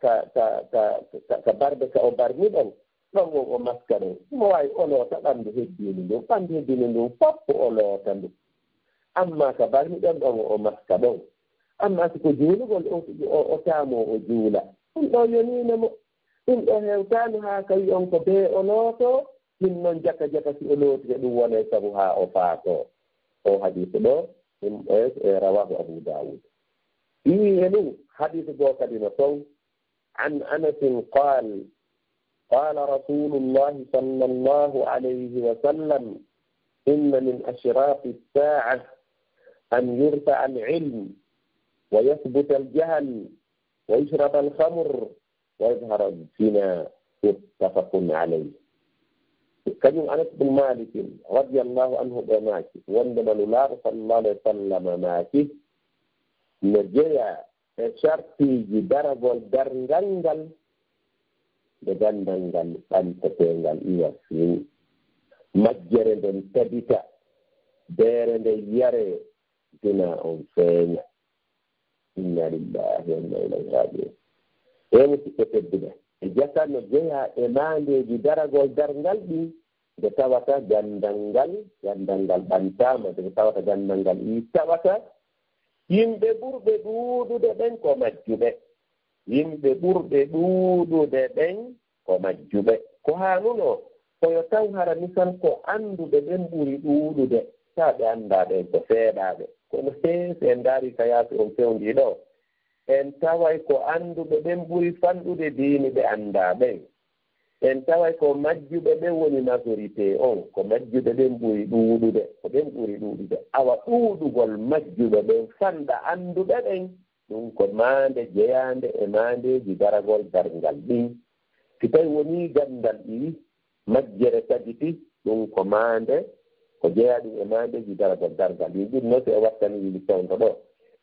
ka, ka barbe ka o barmi ɗon, ɗon o, o maska ɗon. Mo waawi o loota ɓanndu heddiindu ndun, ɓanndu heddiindu ndun fof o loota ndu. Ammaa ka barmi ɗon, ɗon o, o maska ɗon. Ammaa si ko juulugol o, o, o taamoo o juula, ɗun ɗoo yoniino mo. Ɗun ɗoo hewtaano haa ka wi'on ko bee o lootoo, ɗun non jaka jaka si o lootike ɗun wonay sabu haa o faatoo. Oo hadiisu ɗoo, ɗun, e, e, rawaahu Abu Daawud. Wi'i e ɗun, hadiisu goo kadi no ton, an Anasin qaal, qaala Rasuulullaahi sallallaahu alayhi wa sallam, إن من أشراط الساعة أن يرفع العلم ويثبت الجهل ويشرب الخمر ويظهر الزنا. متفق عليه. Kañum Anas bin Malik radiyallahu anhu ɓe maaki, wonde Nulaaɗo sallallahu alayhi wa sallam maaki, no jeyaa e sartiiji daragol darngal ngal, nde ganndal ngal ɓanteteengal iwa few, majjere nden tabita, beere nden yaree, zina on feeña. Inna lillahi wa inna ilayhi rajiun. E musidɓe tedduɓe, e jaka no jeyaa e maandeeji daragol darngal ɗin, nde tawata ganndal ngal, ganndal ngal ɓantaama, nde tawata ganndal ngal ii tawata yimɓe ɓurɓe ɗuuɗude ɓen ko majjuɓe. Yimɓe ɓurɓe ɗuuɗude ɓen ko majjuɓe. Ko haanunoo, ko yo taw hara misal ko annduɓe ɓen ɓuri ɗuuɗude, taa ɓe anndaa ɓen ko seeɗaaɓe. Kono hee, si en ndaarii ka yaasi on fewndii ɗoo, en taway ko annduɓe ɓen ɓuri fanɗude diini ɓe anndaa ɓen. En taway ko majjuɓe ɓen woni majorité on, ko majjuɓe ɓen ɓuri ɗuuɗude, ko ɓen ɓuri ɗuuɗude. Awa ɗuuɗugol majjuɓe ɓen fanɗa annduɓe ɓen, ɗum ko maande jeyaande e maandeeji daragol darngal ɗin. Si tawi wonii ganndal ɗi majjere tagiti, ɗum ko maande, ko jeyaa ɗum e maandeeji daragol darngal ɗin. Ɗum noon, si en wattanii wili fewndo ɗoo,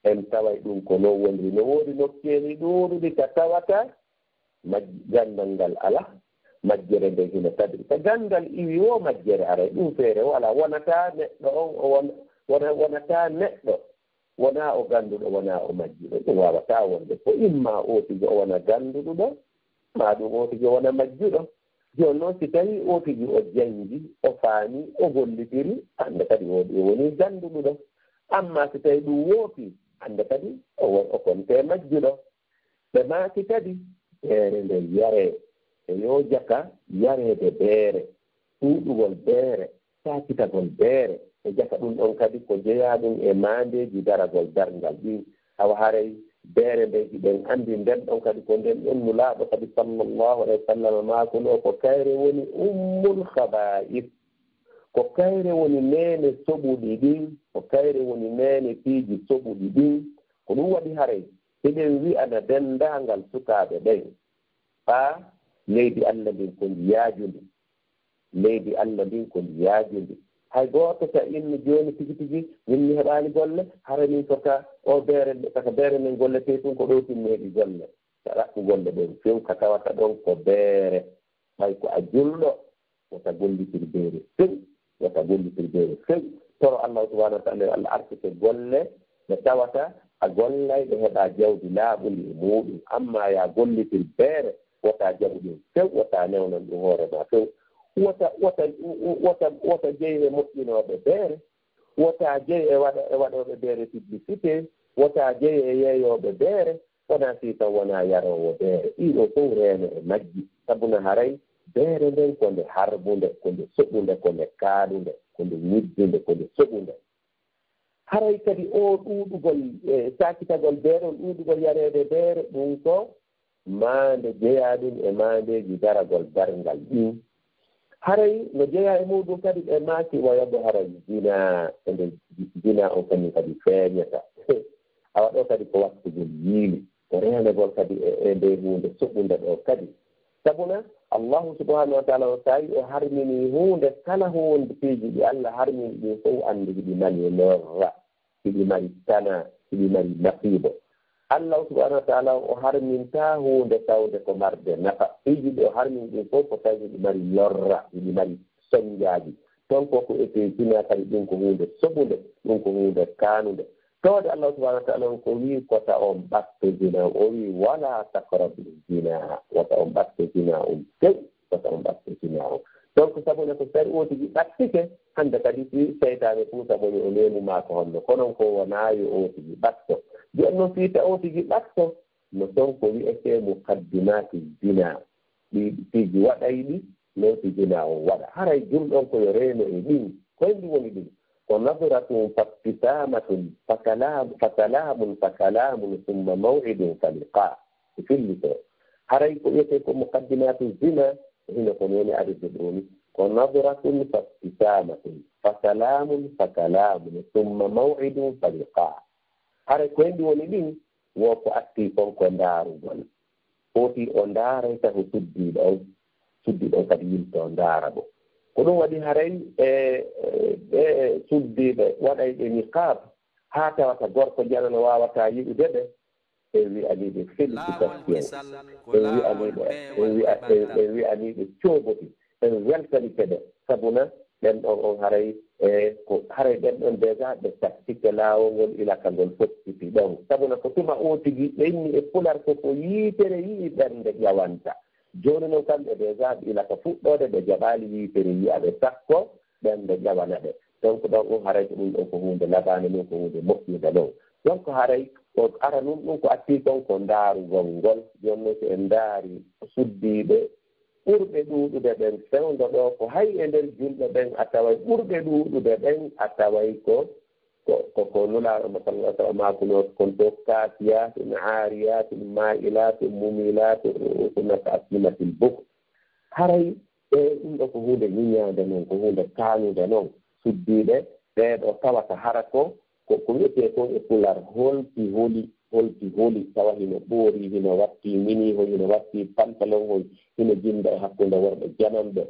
en taway ɗum ko non woniri. No woodi nokkeeli ɗuuɗuɗi ka tawata maj-, ganndal ngal alaa, majjere nden hino tagiti. Ka ganndal iwi woo, majjere aray, ɗum feere woo alaa. Wonataa neɗɗo on, o won-, wona-, wonataa neɗɗo, wonaa o gannduɗo, wonaa o majjuɗo. Ɗum waawataa wonde. Ko imma oo tigi o wona gannduɗo, maa ɗum oo tigi o wona majjuɗo. Jooni noon, si tawii oo tigi o janngi, o faami, o gollitiri, annda kadi oo ɗum o wonii gannduɗo. Amma si tawii ɗum woopii, annda kadi o won-, o kontee majjuɗo. Ɓe maaki kadi, beere nden yaree, e yoo jaka yareede beere, ɗuuɗugol beere, saakitagol beere, e jaka ɗum ɗon kadi ko jeyaa ɗum e maandeeji daragol darngal ɗin. Awa haray beere nden hiɗen anndi nden ɗon kadi ko nden ɗon Nulaaɗo kadi sallallahu alayhi wa sallam maakunoo ko kayre woni ummul khabaa'is. Ko kayre woni neene soɓuɗi ɗin, ko kayre woni neene piiji soɓuɗi ɗin. Ko ɗum waɗi haray hiɗen wi'ana denndaangal sukaaɓe ɓen, ɓaa leydi Alla ndin ko ndi yaajundi. Leydi Alla ndin ko ndi yaajundi. Hay gooto ka innu jooni tigi tigi, min mi heɓaali golle, hara min saka o beere, saka beere men golletee tun ko ɗoo tun meeɗi golle. Ka ɗaɓɓu golle ɗen few ka tawata ɗon ko beere. Ɓay ko a julɗo, wota gollitir beere few, wota gollitir beere few. Toro Allahu subhanahu wa ta'ala yo Allah arsuke golle ɗe tawata a gollay ɗe heɓa jawdi laaɓundi e muuɗum. Amma yaa gollitir beere, wota jaɓu ɗum few, wota newnan ɗum hoore ma few. Wota, wota, wota, wota jey e moƴƴinooɓe beere, wota jey e waɗa, e waɗooɓe beere publicité, wota jey e yeeyooɓe beere, wonaa fii taw wonaa yaroowo beere. Ɗii ɗoo fow reeno e majji. Sabu na haray beere nden ko nde harbunde, ko nde soɓunde, ko nde kaaɗunde, ko nde ñiddunde, ko nde soɓunde. Haray kadi oo ɗuuɗugol, e, saakitagol beere, on ɗuuɗugol yareede beere, ɗum ko maande jeyaa ɗum e maandeeji daragol darngal ɗin. Haray no jeyaa e muuɗum kadi ɓe maaki wa yadhara zina, e nde zina on kañum kadi feeñata. Awa ɗoo kadi ko wattugol yiili, ko reenegol kadi e, e nde huunde soɓunde ɗoo kadi. Sabuna Allahu subhanahu wa ta'ala o tawi o harmini huunde kala huunde piiji ɗi Allah harmini ɗin fof anndi hiɗi mari lorra, hiɗi mari tana, hiɗi mari nasiibo. Allah subhanahu wa ta'ala o harminta huunde tawde ko marde nafa. Piiji ɗi o harmini ɗin fof ko tawi hiɗi mari lorra, hiɗi mari sonjaaji. Ton ko ko ete zina kadi ɗum ko huunde soɓunde, ɗum ko huunde kaanunde. Tawde Allah subhanahu wa ta'ala on ko wii kota on ɓatto zina, o wii wala taqrabu zina, wota on ɓatto zina on few, wota on ɓatto zina on. Donc sabu ne ko sari o tigi ɓattike, hannde kadi si seytaane fuu sabu o neemu maa ko honno, kono ko wonaa yo o tigi ɓatto. Jooni noon si ta o tigi ɓatto, no ton ko wi'etee muqaddimati zina, ɗi piiji waɗayɗi, looti zina on waɗa. Haray julɗo on ko yo reeno e ɗin. Ko honɗum woni ɗum? Ko nadratun fabtisamatun fakalaam, fakalaamun, fakalaamun, summa maw'idun faliqa. E fillitoo. Haray ko wiyetee ko muqaddimatu zina, hino ko nooni arde ɗoo ni. ko nadratun fabtisamatun, fa salamun fa kalamun, summa maw'idun fa liqa. Hare ko enɗi woni ɗin, wo ko atti kon ko ndaarugol. Foti o ndaarayta ko suddiiɗo on, suddiiɗo on kadi yilto ndaara mo. Ko ɗum waɗi haray e, e, e suddiiɓe waɗayɓe niqaab, haa tawata gorko janano waawataa yiɗude ɓe, en wi'anii ɓe félicitations, en wi'anii ɓe, en wi'a-, en, en wi'anii ɓe cooboti, en weltanike ɓe. Sabuna ɓen ɗon on haray, e ko haray ɓen ɗon déjà ɓe tattike laawol ngol ila ka ngol fottiti ɗon. Sabuna ko tuma o tigi ɓenni e pular ko ko yiitere yi'i ɓernde ƴawanta. Jooni non kamɓe déjà ɓe ila ka fuɗɗoode ɓe jaɓaali yiitere yi'a ɓe, sakko ɓernde ƴawana ɓe. Donc ɗon on haray ko ɗum ɗon ko huunde labaande non, ko huunde moƴƴunde non. Donc haray ko ara nun ɗum ko atti kon ko ndaarugol ngol. Jooni non so en ndaari suddiiɓe ɓurɓe ɗuuɗude ɓen, fewndo ɗo ko hay e nder julɓe ɓen a taway ɓurɓe ɗuuɗude ɓen a taway ko, ko, ko, ko Nulaaɗo mo sallallahu alaihi wasallam maakunoo kon to, kaasiyatun aariyatun maa'ilatun mumilatun ru'usuna ka asnimatil bukh. Haray e ɗum ɗo ko huunde ñiñaande non, ko huunde kaanude non. Suddiiɓe ɓee ɗo tawata hara ko, ko, ko wi'etee kon e pular holti holi, holti holi, tawa hino ɓoori, hino watti mini, hino watti pantalon, hino jinda e hakkunde worɓe jananɓe.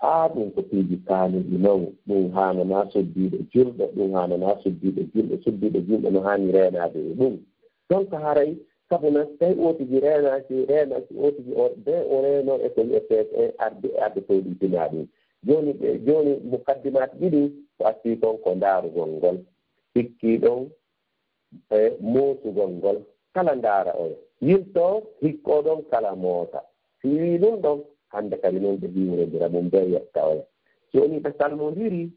Aa, ɗum ko piiji kaanuɗi non, ɗum haananaa suddiiɗo julɗo, ɗum haananaa suddiiɗo julɗo, suddiiɗo julɗo no haani reenaade e ɗum. Donc haray, sabu nan, tawi o tigi reenaaki, reenaaki o tigi o, de o reenoo e ko wi'etee e arde, e arde tawɗi pinaa ɗum. Jooni ɓe, jooni mukaddimaat ɗiɗi ko atti kon ko ndaarugol ngol. Hikki ɗon e moosugol ngol, kala ndaara oya. Yiltoo, hikkoo ɗon, kala moota. Si wii ɗum ɗon, hannde kadi noon ɓe hiwrondira ɗum ɓe yetta oya. Si wonii ɓe salmondirii,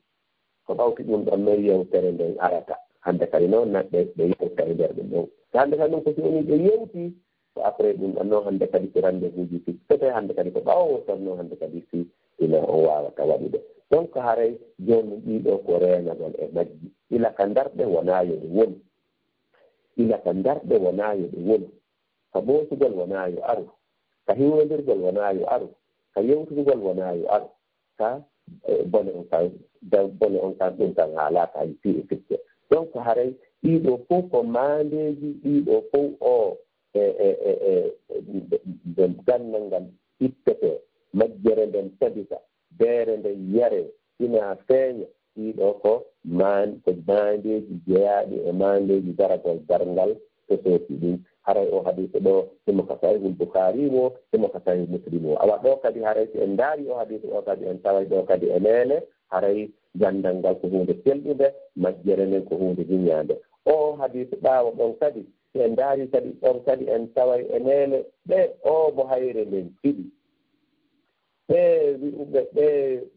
ko ɓawti ɗum ɗon noon yewtere nden arata. Hannde kadi noon na-, ɓe, ɓe yewta e nder ɗum ɗon. Hannde kadi noon ko si wonii ɓe yewtii, ko après ɗum ɗon noon hannde kadi ko rendez-vous ji fittete, hannde kadi ko ɓaawo wottan noon hannde kadi si ina o waawata waɗude. Donc haray jooni ɗii ɗoo ko reenagol e majji. Ila ka ndarɗe wonaa yo ɗe wonu. Ila ka ndarɗe wonaa yo ɗe wonu. Ka moosugol wonaa yo aru. Ka hiwrondirgol wonaa yo aru. Ka yewtugol wonaa yo aru. Ka, e, bone on kan, da-, bone on kan, ɗum kan haalaaka hay fii e sikke. Donc haray ɗii ɗoo fof ko maandeeji, ɗii ɗoo fof o, e, e, e, e, nde, nde ganndal ngal ittetee, majjere nden tabita, beere nden yaree, ina feeña. Ɗii ɗoo ko maan-, ko maandeeji jeyaaɗi e maandeeji daragol darngal, ko sooti ɗum. Haray o hadiisu ɗoo, himo ka Sahihul Bukhaari wo, himo ka Sahih Muslim wo. Awa ɗoo kadi haray si en ndaari o hadiisu ɗoo kadi, en taway ɗoo kadi e neene, haray ganndal ngal ko huunde selɓunde, majjere nden ko huunde hiñaande. O hadiisu ɓaawo ɗon kadi, si en ndaari kadi ɗon kadi, en taway e neene, ɓe o mo hayre nden fiɗi. Ɓe wi'uɓe, ɓe,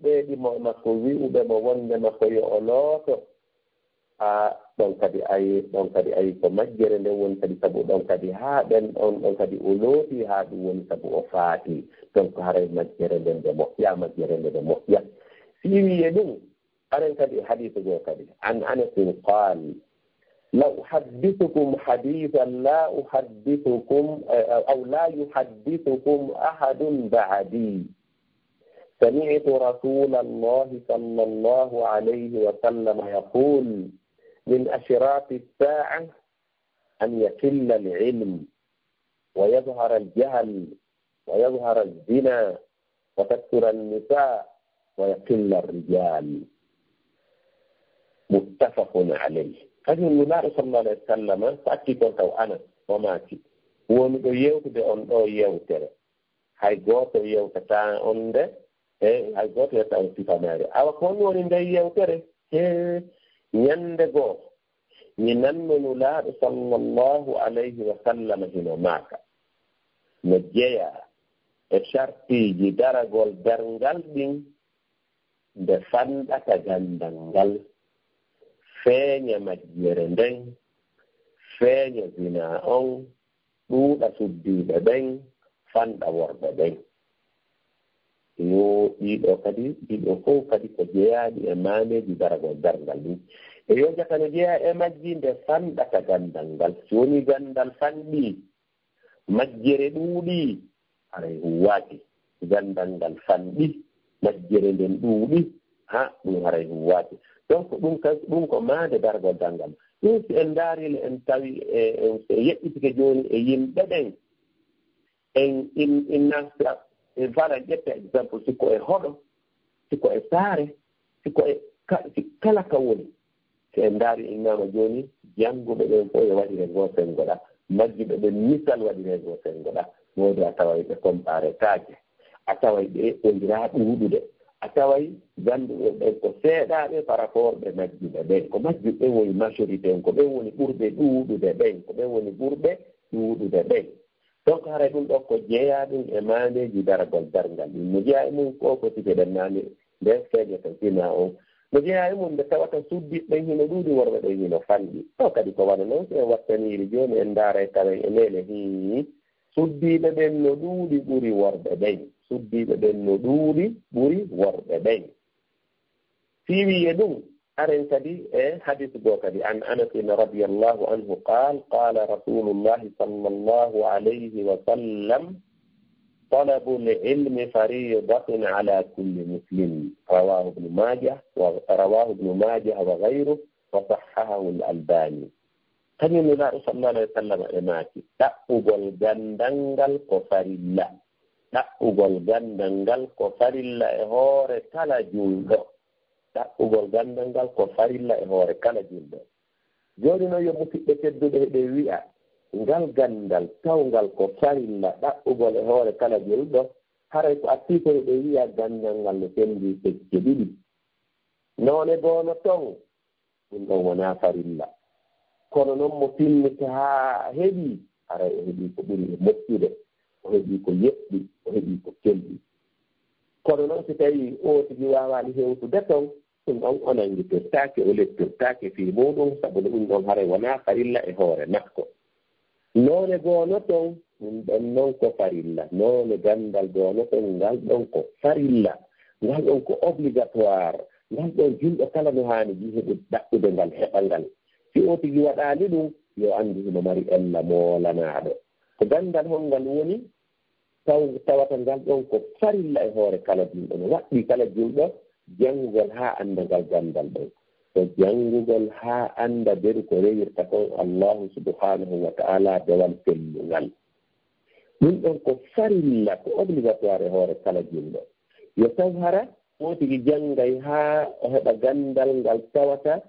ɓe ɗi mo makko wi'uɓe mo wonde makko yo o looto. A, ɗon kadi ayi, ɗon kadi ayi ko majjere nden woni kadi sabu ɗon kadi haa ɓen, on ɗon kadi o looti haa ɗum woni sabu o faati. Donc haray majjere nden nde moƴƴa, majjere nden nde moƴƴa. Si iwi e ɗum, aren kadi e hadiisu goo kadi. An Anasin qaal, la uhaddithukum hadithan la uhaddithukum, eh, aw la yuhaddithukum ahadun ba'di. سمعت رسول الله صلى الله عليه وسلم يقول: من أشراط الساعة أن يقل العلم ويظهر الجهل ويظهر الزنا وتكثر النساء ويقل الرجال. متفق عليه. Kañum Nulaaɗo sallallahu alayhi wa sallam, ko atti kon taw Anas, o maaki, woni ɗo yewtude on ɗo yewtere. Hay gooto yewtataa on nde, e hay gooto yewtataa on sifanaare. Awa ko honɗum woni nde yewtere? He, ñannde goo, mi nanno Nulaaɗo sallallahu alayhi wa sallam hino maaka, no jeyaa e sartiiji daragol darngal ɗin, nde fanɗata ganndal ngal, feeña majjere nden, feeña zinaa on, ɗuuɗa suddiiɓe ɓen, fanɗa worɓe ɓen. Yo ɗiɗo kadi, ɗiɗo fof kadi ko jeyaaɗi e maandeeji daragol darngal ɗin. E yo jaka no jeyaa e majji nde fanɗata ganndal ngal. Si wonii ganndal fanɗii, majjere ɗuuɗii, haray huuwaaki. Ganndal ngal fanɗii, majjere nden ɗuuɗi, ha ɗum haray huuwaaki. Donc ɗum kan, ɗum ko maande daragol darngal. Ɗum si en ndaarii le, en tawi e, en, si en yeɗɗitike jooni e yimɓe ɓen, en, in, in nasta, en faala en ƴetta exemple, si ko e hoɗo, si ko e saare, si ko e ka-, si kala ka woni. Si en ndaarii, innama jooni, jannguɓe ɓen fof yo waɗire goo senngo ɗa, majjuɓe ɓen misal waɗire goo senngo ɗa. Woodi a taway ɓe comparetaake, a taway ɓe eɓɓondiraa ɗuuɗude, a taway gannduɓe ɓen ko seeɗaaɓe par rapport ɓe majjuɓe ɓen. Ko majjuɓe ɓen woni majorité, ko ɓen woni ɓurɓe ɗuuɗude ɓen, ko ɓen woni ɓurɓe ɗuuɗude ɓen. Donc haray ɗum ɗo ko jeyaa ɗum e maandeeji daragol darngal ɗin. No jeyaa e mum ko ko sike ɗen maande nden feeñata zina on. No jeyaa e mum nde tawata suddiiɓe ɓen hino ɗuuɗi, worɓe ɓen hino fanɗi. Ɗo kadi ko wano non, si en wattaniiri jooni en ndaaray tawen e meene, hii, suddiiɓe ɓen no ɗuuɗi ɓuri worɓe ɓen. Suddiiɓe ɓen no ɗuuɗi ɓuri worɓe ɓen. Fii wi'e ɗum, aren kadi e hadis goo kadi, an Anasin radiyallahu anhu qaal, qaala Rasuulullahi sallallahu alayhi wa sallam, talabul ilmi fariidatun ala kulli muslim. Rawaahu Ibnu Maajah wa, rawaahu Ibnu Maajah wa gayruhu, wa sahhahahu al-Albani. Kañum Nulaaɗo sallallahu alayhi wa sallam e maaki, ɗaɓɓugol ganndal ngal ko farilla. Ɗaɓɓugol ganndal ngal ko farilla e hoore kala julɗo. Ɗaɓɓugol ganndal ngal ko farilla e hoore kala julɗo. Jooni noon, yo musidɓe tedduɓe, hiɗen wi'a, ngal ganndal tawngal ko farilla ɗaɓɓugol e hoore kala julɗo, haray ko artii ko hiɗen wi'a ganndal ngal no senndii pecce ɗiɗi. Noone goo no ton, ɗum ɗon wonaa farilla. Kono noon mo timmita haa heɓii, haray o heɓii ko ɓuri e moƴƴude, o heɓii ko yeɓɓi, o heɓii ko kelɗi. Kono noon si tawii oo tigi waawaali hewtude ton, ɗum ɗon o nanngitirtaake, o leptirtaake fii muuɗum, sabu no ɗum ɗon haray wonaa farilla e hoore makko. Noone goo no ton, ɗum ɗon noon ko farilla. Noone ganndal goo no ton, ngal ɗon ko farilla. Ngal ɗon ko obligatoire. Ngal ɗon julɗo kala no haani ji heɓu-, ɗaɓɓude ngal, heɓa ngal. Si oo tigi waɗaali ɗum, yo anndu himo mari ella moolanaaɗo. Ko ganndal honngal woni? Taw-, tawata ngal ɗon ko farilla e hoore kala julɗo. No waɗɗii kala julɗo janngugol haa annda ngal ganndal ɗon. Ko janngugol haa annda beru ko rewirta kon Allaahu subhaanahu wa ta'aalaa dewal sellungal. Ɗum ɗon ko farilla, ko obligatoire e hoore kala julɗo. Yo taw hara oo tigi janngay haa o heɓa ganndal ngal tawata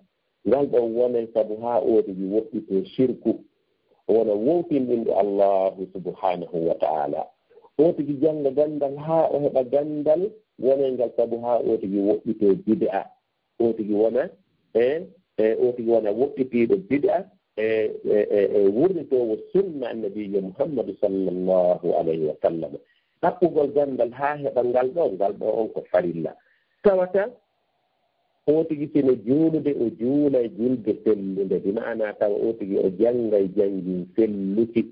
ngal ɗon wonay sabu haa oo tigi woɗɗitoo sirku, o wona wowtinɗinɗo Allaahu subhaanahu wa ta'aalaa. Oo tigi jannga ganndal haa o heɓa ganndal wonay ngal sabu haa oo tigi woɗɗitoo bid'a. Oo tigi wona, e, e, oo tigi wona woɗɗitiiɗo bid'a, e, e, e, e wurnitoowo sunna Annabiijo Muhammadu sallallahu alayhi wa sallam. Ɗaɓɓugol ganndal haa heɓa ngal ɗoo, ngal ɗoo on ko farilla. Tawata oo tigi sino juulude, o juula e julde sellunde, bi ma'ana tawa oo tigi o janngay janngin selluki.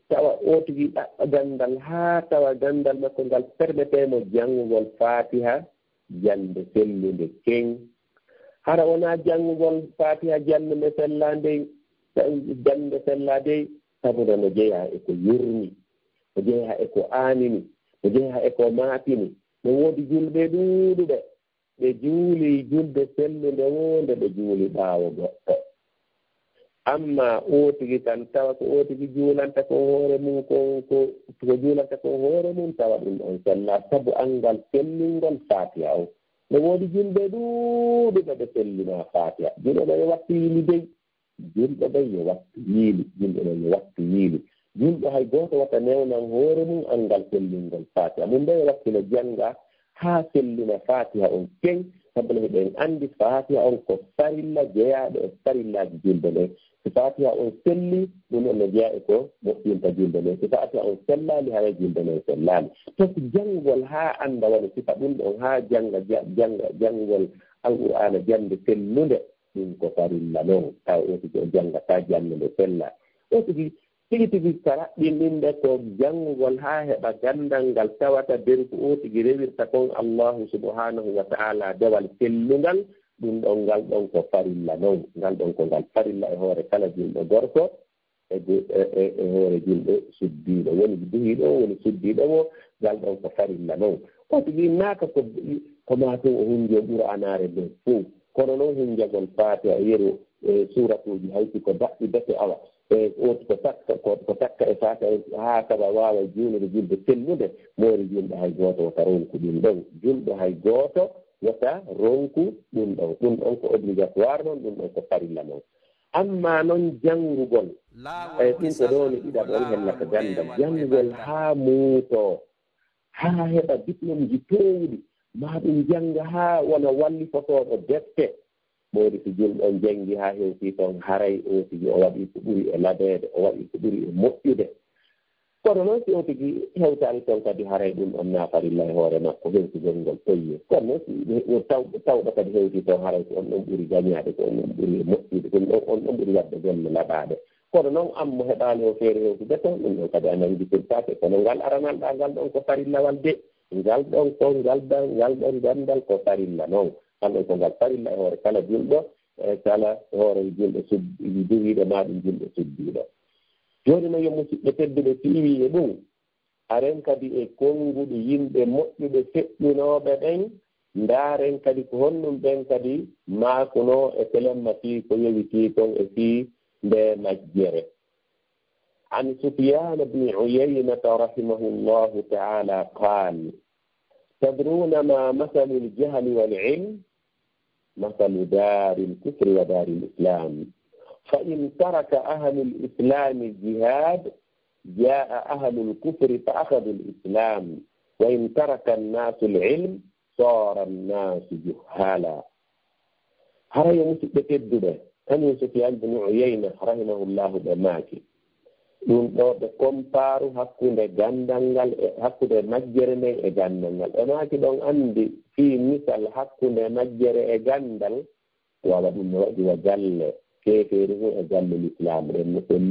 Tawa oo tigi ɗaɓɓa ganndal haa tawa ganndal makko ngal permetee mo janngugol Faatiha jannde sellunde keŋ. Hara wonaa janngugol Faatiha jannde nde sellaa ndey, jannde sellaa dey, sabu no jeyaa e ko yurmi, no jeyaa e ko aanini, no jeyaa e ko maatini. No woodi julɓe ɗuuɗuɓe, ɓe juulii julde sellunde woo nde ɓe juuli ɓaawo goɗɗo. Amma oo tigi kan, tawa ko oo tigi juulanta kon hoore mum, ko, ko, ko juulanta kon hoore mum, tawa ɗum ɗon sellaa, sabu anngal sellingol Faatiha on. No woodi julɓe ɗuuɗuɓe ɓe sellinaa Faatiha. Julɓe ɓe wattu yiili dey. Julɗo ɓen yo wattu yiili, julɗo ɓen yo wattu yiili. Julɗo hay gooto wata newnan hoore mum anngal sellingol Faatiha. Mum ɓe yo wattino jannga haa sellina Faatiha on keŋ, sabu no hiɗen anndi Faatiha on ko farilla jeyaaɗo e farillaaji julde nden. Si Faatiha on selli, ɗum on no jeyaa e ko moƴƴinta julde nden. Si Faatiha on sellaali, haray julde nden sellaali. Donc, janngugol haa annda wano sifa ɗum ɗon, haa jannga, ja-, jannga, janngugol Alqur'aana jannde sellunde, ɗum ko farilla non, taw oo tigi o janngataa jannde nde sella. Oo tigi, tigi tigi ka raɓɓinɗinde ko janngugol haa heɓa ganndal ngal tawata beru ko oo tigi rewirta kon Allaahu subhaanahu wa ta'aalaa dewal sellungal, ɗum ɗon, ngal ɗon ko farilla non, ngal ɗon ko ngal farilla e hoore kala julɗo gorko, e go-, e, e, e hoore julɗo suddiiɗo. Woni duhiiɗo o, woni suddiiɗo o, ngal ɗon ko farilla non. Kadi ɗi naaka ko, ko maa tun o hunjo Qur'aanaare nden fow. Kono noon hunjagol Faatiha e yeru e suuratuuji hay si ko daɗɗi bete awa. E ooti ko takka, ko, ko takka e Faatiha haa tawa waawa juulude julde sellude, moori julɗo hay gooto wota ronku ɗum ɗon. Julɗo hay gooto wota ronku ɗum ɗon. Ɗum ɗon ko obligatoire noon, ɗum ɗon ko farilla noon. Amma noon janngugol, e ɗum ko ɗoon e ɗiɗaɓol hella ko ganndal. Janngugol haa muutoo, haa heɓa diplôme ji toowuɗi, maa ɗum jannga haa wona wallifotooɗo defte. Ɓooyde si julɗo on janngi haa hewtii toon, haray ootigi o waɗii ko ɓuri e labeede, o waɗii ko ɓuri e moƴƴude. Kono noon si ootigi hewtaali toon kadi, haray ɗum ɗon na farilla e hoore makko hewtugol ngol toyye. Kono noon si taw-, tawɗo kadi hewtii toon, haray ko on ɗon ɓuri gañaade, ko on ɗon ɓuri e moƴƴude, ko on ɗon, on ɗon ɓuri waɗde golle laɓaaɗe. Kono noon, an mo heɓaali o feere hewtude toon, ɗum ɗon kadi a nanngitirtaake. Kono ngal aranal ɗaa ngal ɗon ko farillawal de. Ngal ɗon ko, ngal ɗon, ngal ɗon ganndal ko farilla noon. Ngal ɗon ko ngal farilla e hoore kala julɗo, e kala hoore julɗo sud-, duwiiɗo maa ɗum julɗo suddiiɗo. Jooni noon, yo musidɓe tedduɓe, si iwii e ɗum, haren kadi e konnguɗi yimɓe moƴƴuɓe feƴƴinooɓe ɓen, ndaaren kadi ko honɗum ɓen kadi maakunoo e telemma fii ko yowitii kon e fii ndee majjere. عن سفيان بن عيينة رحمه الله تعالى قال: تدرون ما مثل الجهل والعلم؟ مثل دار الكفر ودار الإسلام. فإن ترك أهل الإسلام الجهاد، جاء أهل الكفر فأخذوا الإسلام. وإن ترك الناس العلم، صار الناس جهالا. Hara yo musidɓe tedduɓe, kañum Sufyaan bin Uyayna, rahimahullahu, ɓe maaki. Ɗum ɗoo ɓe kompaaru hakkunde ganndal ngal e hakkunde majjere nden e ganndal ngal. Ɓe maaki ɗon anndi fii misal hakkunde majjere e ganndal, wawa ɗum no waɗi wa galle keefeeri hun e galle lislaamu. Ɗen no-, ɗen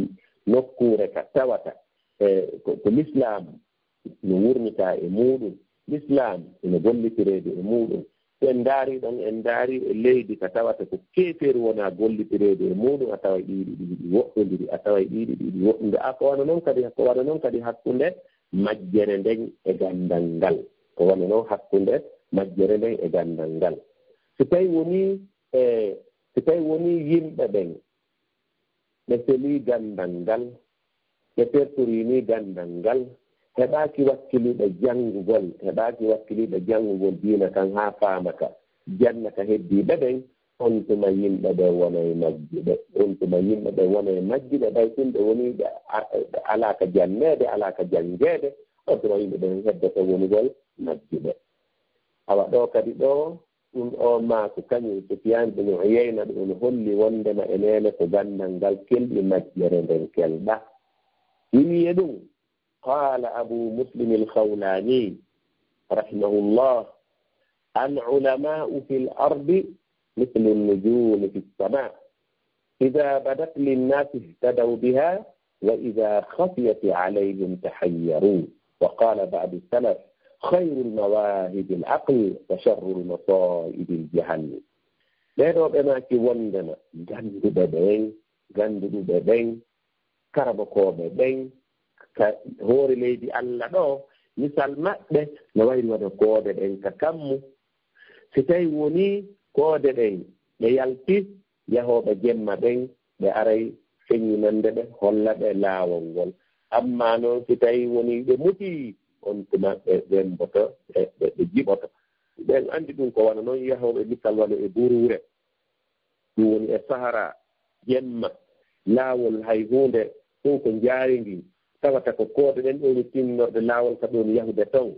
nokkuure ka tawata e ko, ko lislaamu no wurnitaa e muuɗum, lislaam ene gollitireede e muuɗum. So en ndaarii ɗon, en ndaarii e leydi ka tawata ko keefeeri wonaa gollitireede e muuɗum, a taway ɗii ɗiɗi hiɗi woɗɗondiri, a taway ɗii ɗiɗi hiɗi woɗɗondiri. A ko wano non kadi, ko wano non kadi hakkunde majjere nden e ganndal ngal. Ko wano non hakkunde majjere nden e ganndal ngal. Si tawi wonii, e, si tawi wonii yimɓe ɓen ɓe selii ganndal ngal, ɓe pertorii nii ganndal ngal, heɓaaki wakkiliiɓe janngugol, heɓaaki wakkiliiɓe janngugol diina kan haa faama ka, janna ka heddiiɓe ɓen, on tuma yimɓe ɓe wona e majjuɓe, on tuma yimɓe ɓe wona e majjuɓe, ɓay tun ɓe wonii ɓe a-, ɓe alaa ka janneede, alaa ka janngeede, on tuma yimɓe ɓen heddoto wonugol majjuɓe. Awa ɗoo kadi ɗoo, ɗum oo maaku kañum Sufyaan bin Uyayna, ɗum no holli wonndema e neene ko ganndal ngal kelɗi majjere nden kelɗa. Iwi e ɗum, قال أبو مسلم الخولاني رحمه الله: العلماء في الأرض مثل النجوم في السماء، إذا بدت للناس اهتدوا بها، وإذا خفيت عليهم تحيروا. وقال بعض السلف: خير المواهب العقل، وشر المصائب الجهل. Ɓee ɗoo ɓe maaki wonndema gannduɓe ɓen, gannduɗuɓe ɓen, karamokooɓe ɓen, ka hoore leydi Alla ɗoo, misal maɓɓe no wayri wano koode ɗen ka kammu. Si tawi wonii koode ɗen ɗe yalti, yahooɓe jemma ɓen, ɓe aray feññinande ɓe, holla ɓe laawol ngol. Ammaa non, si tawi wonii ɓe mutii, on tuma ɓe wemboto, ɓe, ɓe, ɓe jiɓoto. Ɓen anndi ɗum ko wano non yahooɓe misal wano e buruure. Ɗum woni e Sahara, jemma, laawol hay huunde fof ko njaayingii, tawata ko koode ɗen ɗoo woni tinnorɗe laawol ka ɗon yahude ton.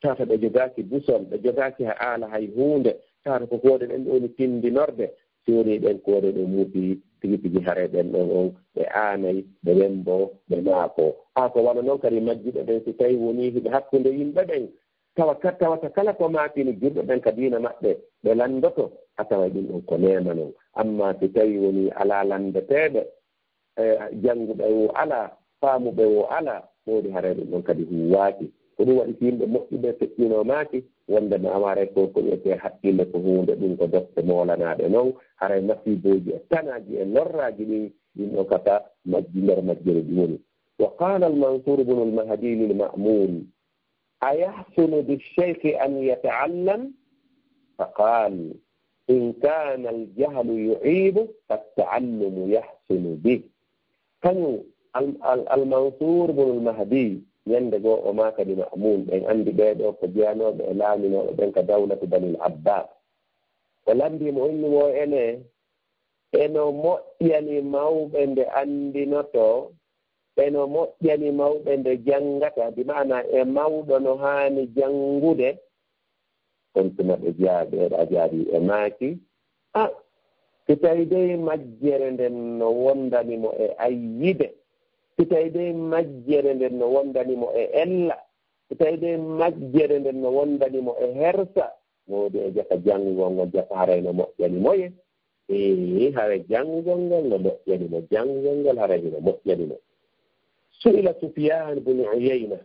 Tawata ɓe jogaaki busol, ɓe jogaaki ha aala hay huunde, tawata ko koode ɗen ɗoo woni tindinorde. Si wonii ɗen koode ɗe muusi tigi tigi, haray ɓen ɗon on, ɓe aanay, ɓe wembo, ɓe maako. Haa ko wano non kadi majjuɓe ɓen, si tawi wonii hiɓe hakkunde yimɓe ɓen, tawa ka-, tawata kala ko maakini julɓe ɓen ka diina maɓɓe, ɓe lanndoto, a taway ɗum ɗon ko neema non. Ammaa si tawi wonii alaa lanndeteeɓe, e, jannguɓe wo alaa, faamuɓe wo alaa, woodi haray ɗum ɗon kadi huuwaaki. Ko ɗum waɗi si yimɓe moƴƴuɓe feƴƴinoo maaki, wonndema awa haray ko, ko wiyetee hakkille ko huunde ɗum ko defte moolanaaɗe non, haray masiibooji e tanaaji e lorraaji ɗin, ɗin ɗon kaka majji, nder majjere ɗi woni. وقال المنصور بن المهدي للمأمون: أيحسن بالشيخ أن يتعلم؟ فقال: إن كان الجهل يعيبه فالتعلم يحسن به. Kañum Al-, Al-, Al-Mansuur bunul Mahdi, ñande goo o maakani Ma'muun, ɓen anndi ɓee ɗoo ko jeyanooɓe e laaminooɓe ɓen ka dawlatu Banil Abbaas. O lanndii mo, o inni mo, ene, eno moƴƴani mawɓe nde anndinotoo, eno moƴƴani mawɓe nde janngata, bi maana e mawɗo no haani janngude. On tuma ɓe jaabi, ɓe jaabi, ɓe maaki, a, si tawi dey majjere nden no wondani mo e ayyibe, si tawi dey majjere nden no wondani mo e ella, si tawi dey majjere nden no wondani mo e hersa, Mawɗo e jaka janngugol ngol, jaka haray no moƴƴani mo ye. Ee, haray janngugol ngol no moƴƴani mo, janngugol ngol haray hino moƴƴani mo. سئل سفيان بن عيينة: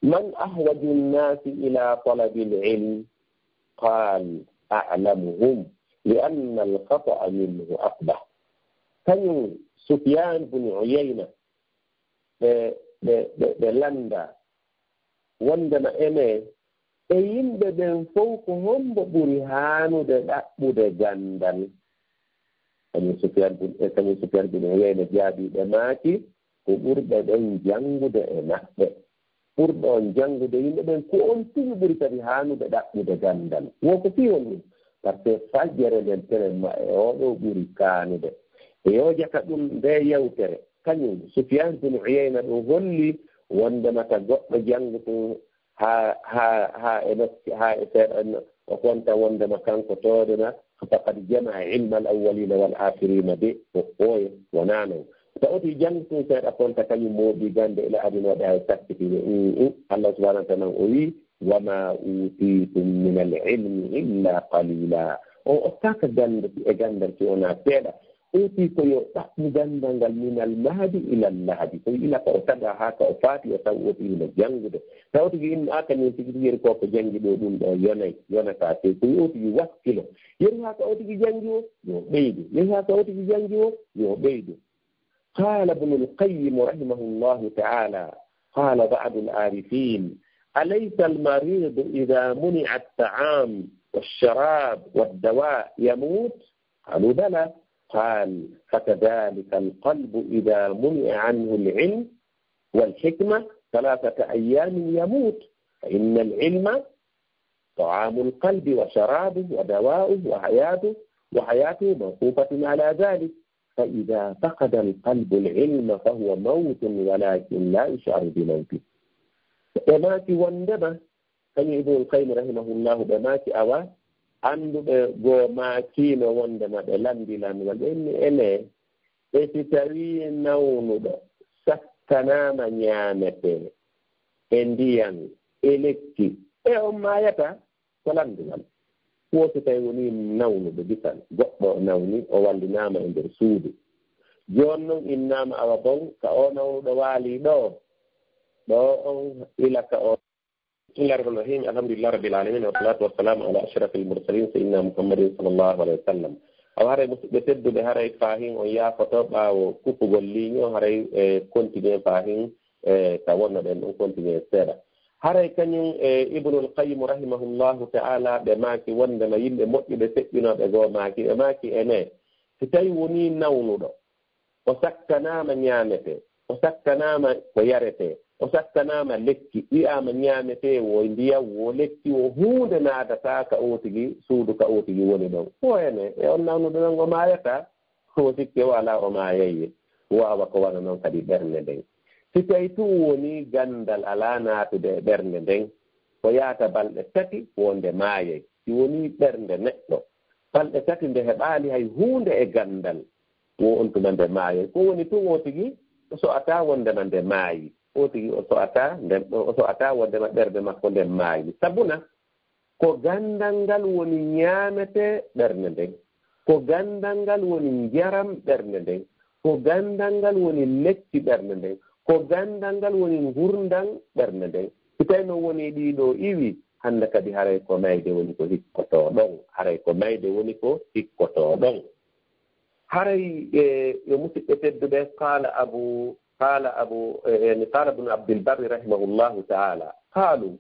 من أحوج الناس إلى طلب العلم؟ قال: أعلمهم، لأن الخطأ منه أقبح. Kañum Sufyaan bun Uyayna, ɓe, ɓe, ɓe, ɓe lannda wondema ene e yimɓe ɓen fow ko hombo ɓuri haanude ɗaɓɓude ganndal? Kañum Sufyaan bun, e kañum Sufyaan bun Uyayna jaabii ɓe maaki, ko ɓurɓe ɓen janngude e maɓɓe. Ɓurɗo on janngude yimɓe ɓen, ko on tigi ɓuri kadi haanude ɗaɓɓude ganndal. Wo ko fii honɗum? Par ce que fajjere nden tenen ma e oo ɗoo ɓuri kaanude. E yo jaka ɗum nde yewtere, kañum Sufyaan bun Uyayna ɗum holli wondema ta goɗɗo janngu tun haa, haa, haa e nokki, haa e seeɗa, o konta wondema kanko tooɗo na, faqad jama'a ilmal awwalina wal akhirina de, o ɓooye, wonaa non. Taw o tigi janngu tun seeɗa konta kañum moodi gannde ila aduna waɗi hay sakkitini. Mm, mm. Allah subhanahu wa ta'ala o wi, "Wa ma utitum min al ilmi illa qalila." On ottaaka ganndal e ganndal si wonaa seeɗa. Oti ko yo ɗaɓɓu ganndal ngal minal mahdi ilal lahdi. Ko ila ka o taga haa ka o faati o taw oti hino janngude. Taw tigi innaaka min tigi tigi yeri ko ko janngi ɗo ɗum ɗo yonay, yonata. Te ko yo tigi wakkilo. Yeri haa ka o tigi janngi o, yo ɓeydu. Yeri haa ka o tigi janngi o, yo ɓeydu. قال ابن القيم رحمه الله تعالى، قال بعض العارفين: أليس المريض إذا منع الطعام والشراب والدواء يموت؟ قالوا: بلى. قال: فكذلك القلب إذا منع عنه العلم والحكمة ثلاثة أيام يموت، فإن العلم طعام القلب وشرابه ودواؤه وحياته، وحياته موقوفة على ذلك. فإذا فقد القلب العلم فهو موت ولكن لا يشعر بموته. E maaki wondema, kañum Ibnul Qayyim rahimahullahu, ɓe maaki awa, annduɓe goo maakiino wondema ɓe lanndi lanndal, ɓe inni ene, e si tawii nawnuɗo sakkanaama ñaametee e ndiyan e lekki, e on maayata. Ko lanndungal. Wo si tawi wonii nawnuɗo, misal, goɗɗo o nawni, o wallinaama e nder suudu. Jooni non innaama awa bon, ka o nawnuɗo waalii ɗoo, ɗoo on ila ka o. بسم الله الرحمن الرحيم. الحمد لله رب العالمين، والصلاة والسلام على أشرف المرسلين سيدنا محمد صلى الله عليه وسلم. Awa haray musidɓe tedduɓe, haray faahin on yaafoto ɓaawo kuppugol ligne o, haray e continuer faahin e ka wonnoɗen ɗum, continuer seeɗa. Haray kañum e Ibnul Qayyim rahimahullahu ta'ala, ɓe maaki wondema yimɓe moƴƴuɓe feƴƴinooɓe goo maaki, ɓe maaki ene, si tawi wonii nawnuɗo, o sakkanaama ñaametee, o sakkanaama ko yaretee, o sakkanaama lekki, wi'aama ñaametee wo ndiyam, wo lekki, wo huunde naadataa ka oo tigi suudu ka oo tigi woni ɗon. Ko ene, e on nawnuɗo ɗon o maayataa? Ko sikke walaa o maayayye, wo awa ko wano non kadi ɓernde nden. Si tawi tun wonii ganndal alaa naatude e ɓernde nden, ko yaata balɗe tati wonde maayay. Si wonii ɓernde neɗɗo, balɗe tati nde heɓaali hay huunde e ganndal, wo on tuma nde maayay. Ko woni tun o tigi o so'ataa wondema nde maayi. O tigi o so'ataa nde, o so'ataa wondema ɓernde makko nden maayi. Sabuna? Ko ganndal ngal woni ñaametee ɓernde nden, ko ganndal ngal woni njaram ɓernde nden, ko ganndal ngal woni lekki ɓernde nden, ko ganndal ngal woni ngurndan ɓernde nden. Si tawi non wonii ɗii ɗoo iwi, hannde kadi haray ko mayde woni ko hikkotoo ɗon, haray ko mayde woni ko hikkotoo ɗon. Haray e, yo musidɓe tedduɓe, qaala Abu قال أبو، يعني قال ابن عبد البر رحمه الله تعالى: قالوا: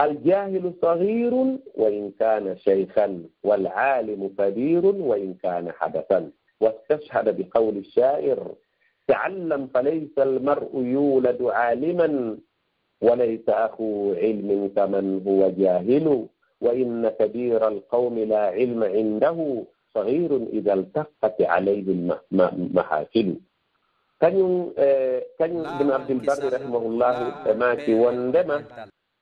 الجاهل صغير وإن كان شيخا، والعالم كبير وإن كان حدثا. واستشهد بقول الشاعر: تعلم فليس المرء يولد عالما، وليس أخو علم كمن هو جاهل، وإن كبير القوم لا علم عنده، صغير إذا التقت عليه المحافل. Kañum, e, kañum Ibn Abdul Barri rahimahullahu, ɓe maaki wondema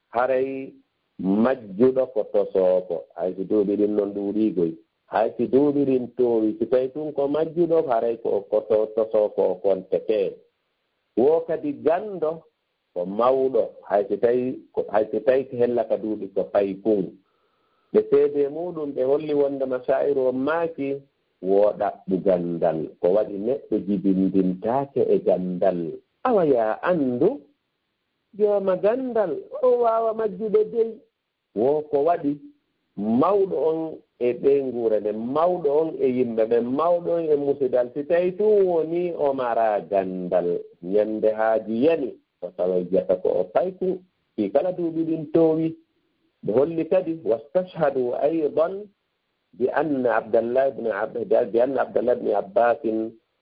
haray majjuɗo ko tosooko, hay si duuɓi ɗin non ɗuuɗiigoy, hay si duuɓi ɗin toowi, si tawi tun ko majjuɗo, haray ko, ko to-, tosooko o kontetee. Wo kadi ganndo ko mawɗo, hay si tawi ko, hay si tawi ko hella ka duuɓi ko paykun. Ɓe seedee muuɗum, ɓe holli wondema shaa'iru on maaki, wo ɗaɓɓu ganndal. Ko waɗi neɗɗo jibindintaake e ganndal? Awa yaa anndu, jooma ganndal, o waawa majjude dey. Wo ko waɗi mawɗo on e ɓeynguure nden, mawɗo on e yimɓe ɓen, mawɗo on e musidal, si tawi tun wonii o maraa ganndal, ñande haaju yani, o taway jata ko o paykun, fii kala duuɓi ɗin toowi. Ɓe holli kadi, واستشهدوا أيضا بأن عبد الله بن عب-، بأن عبد الله بن عباس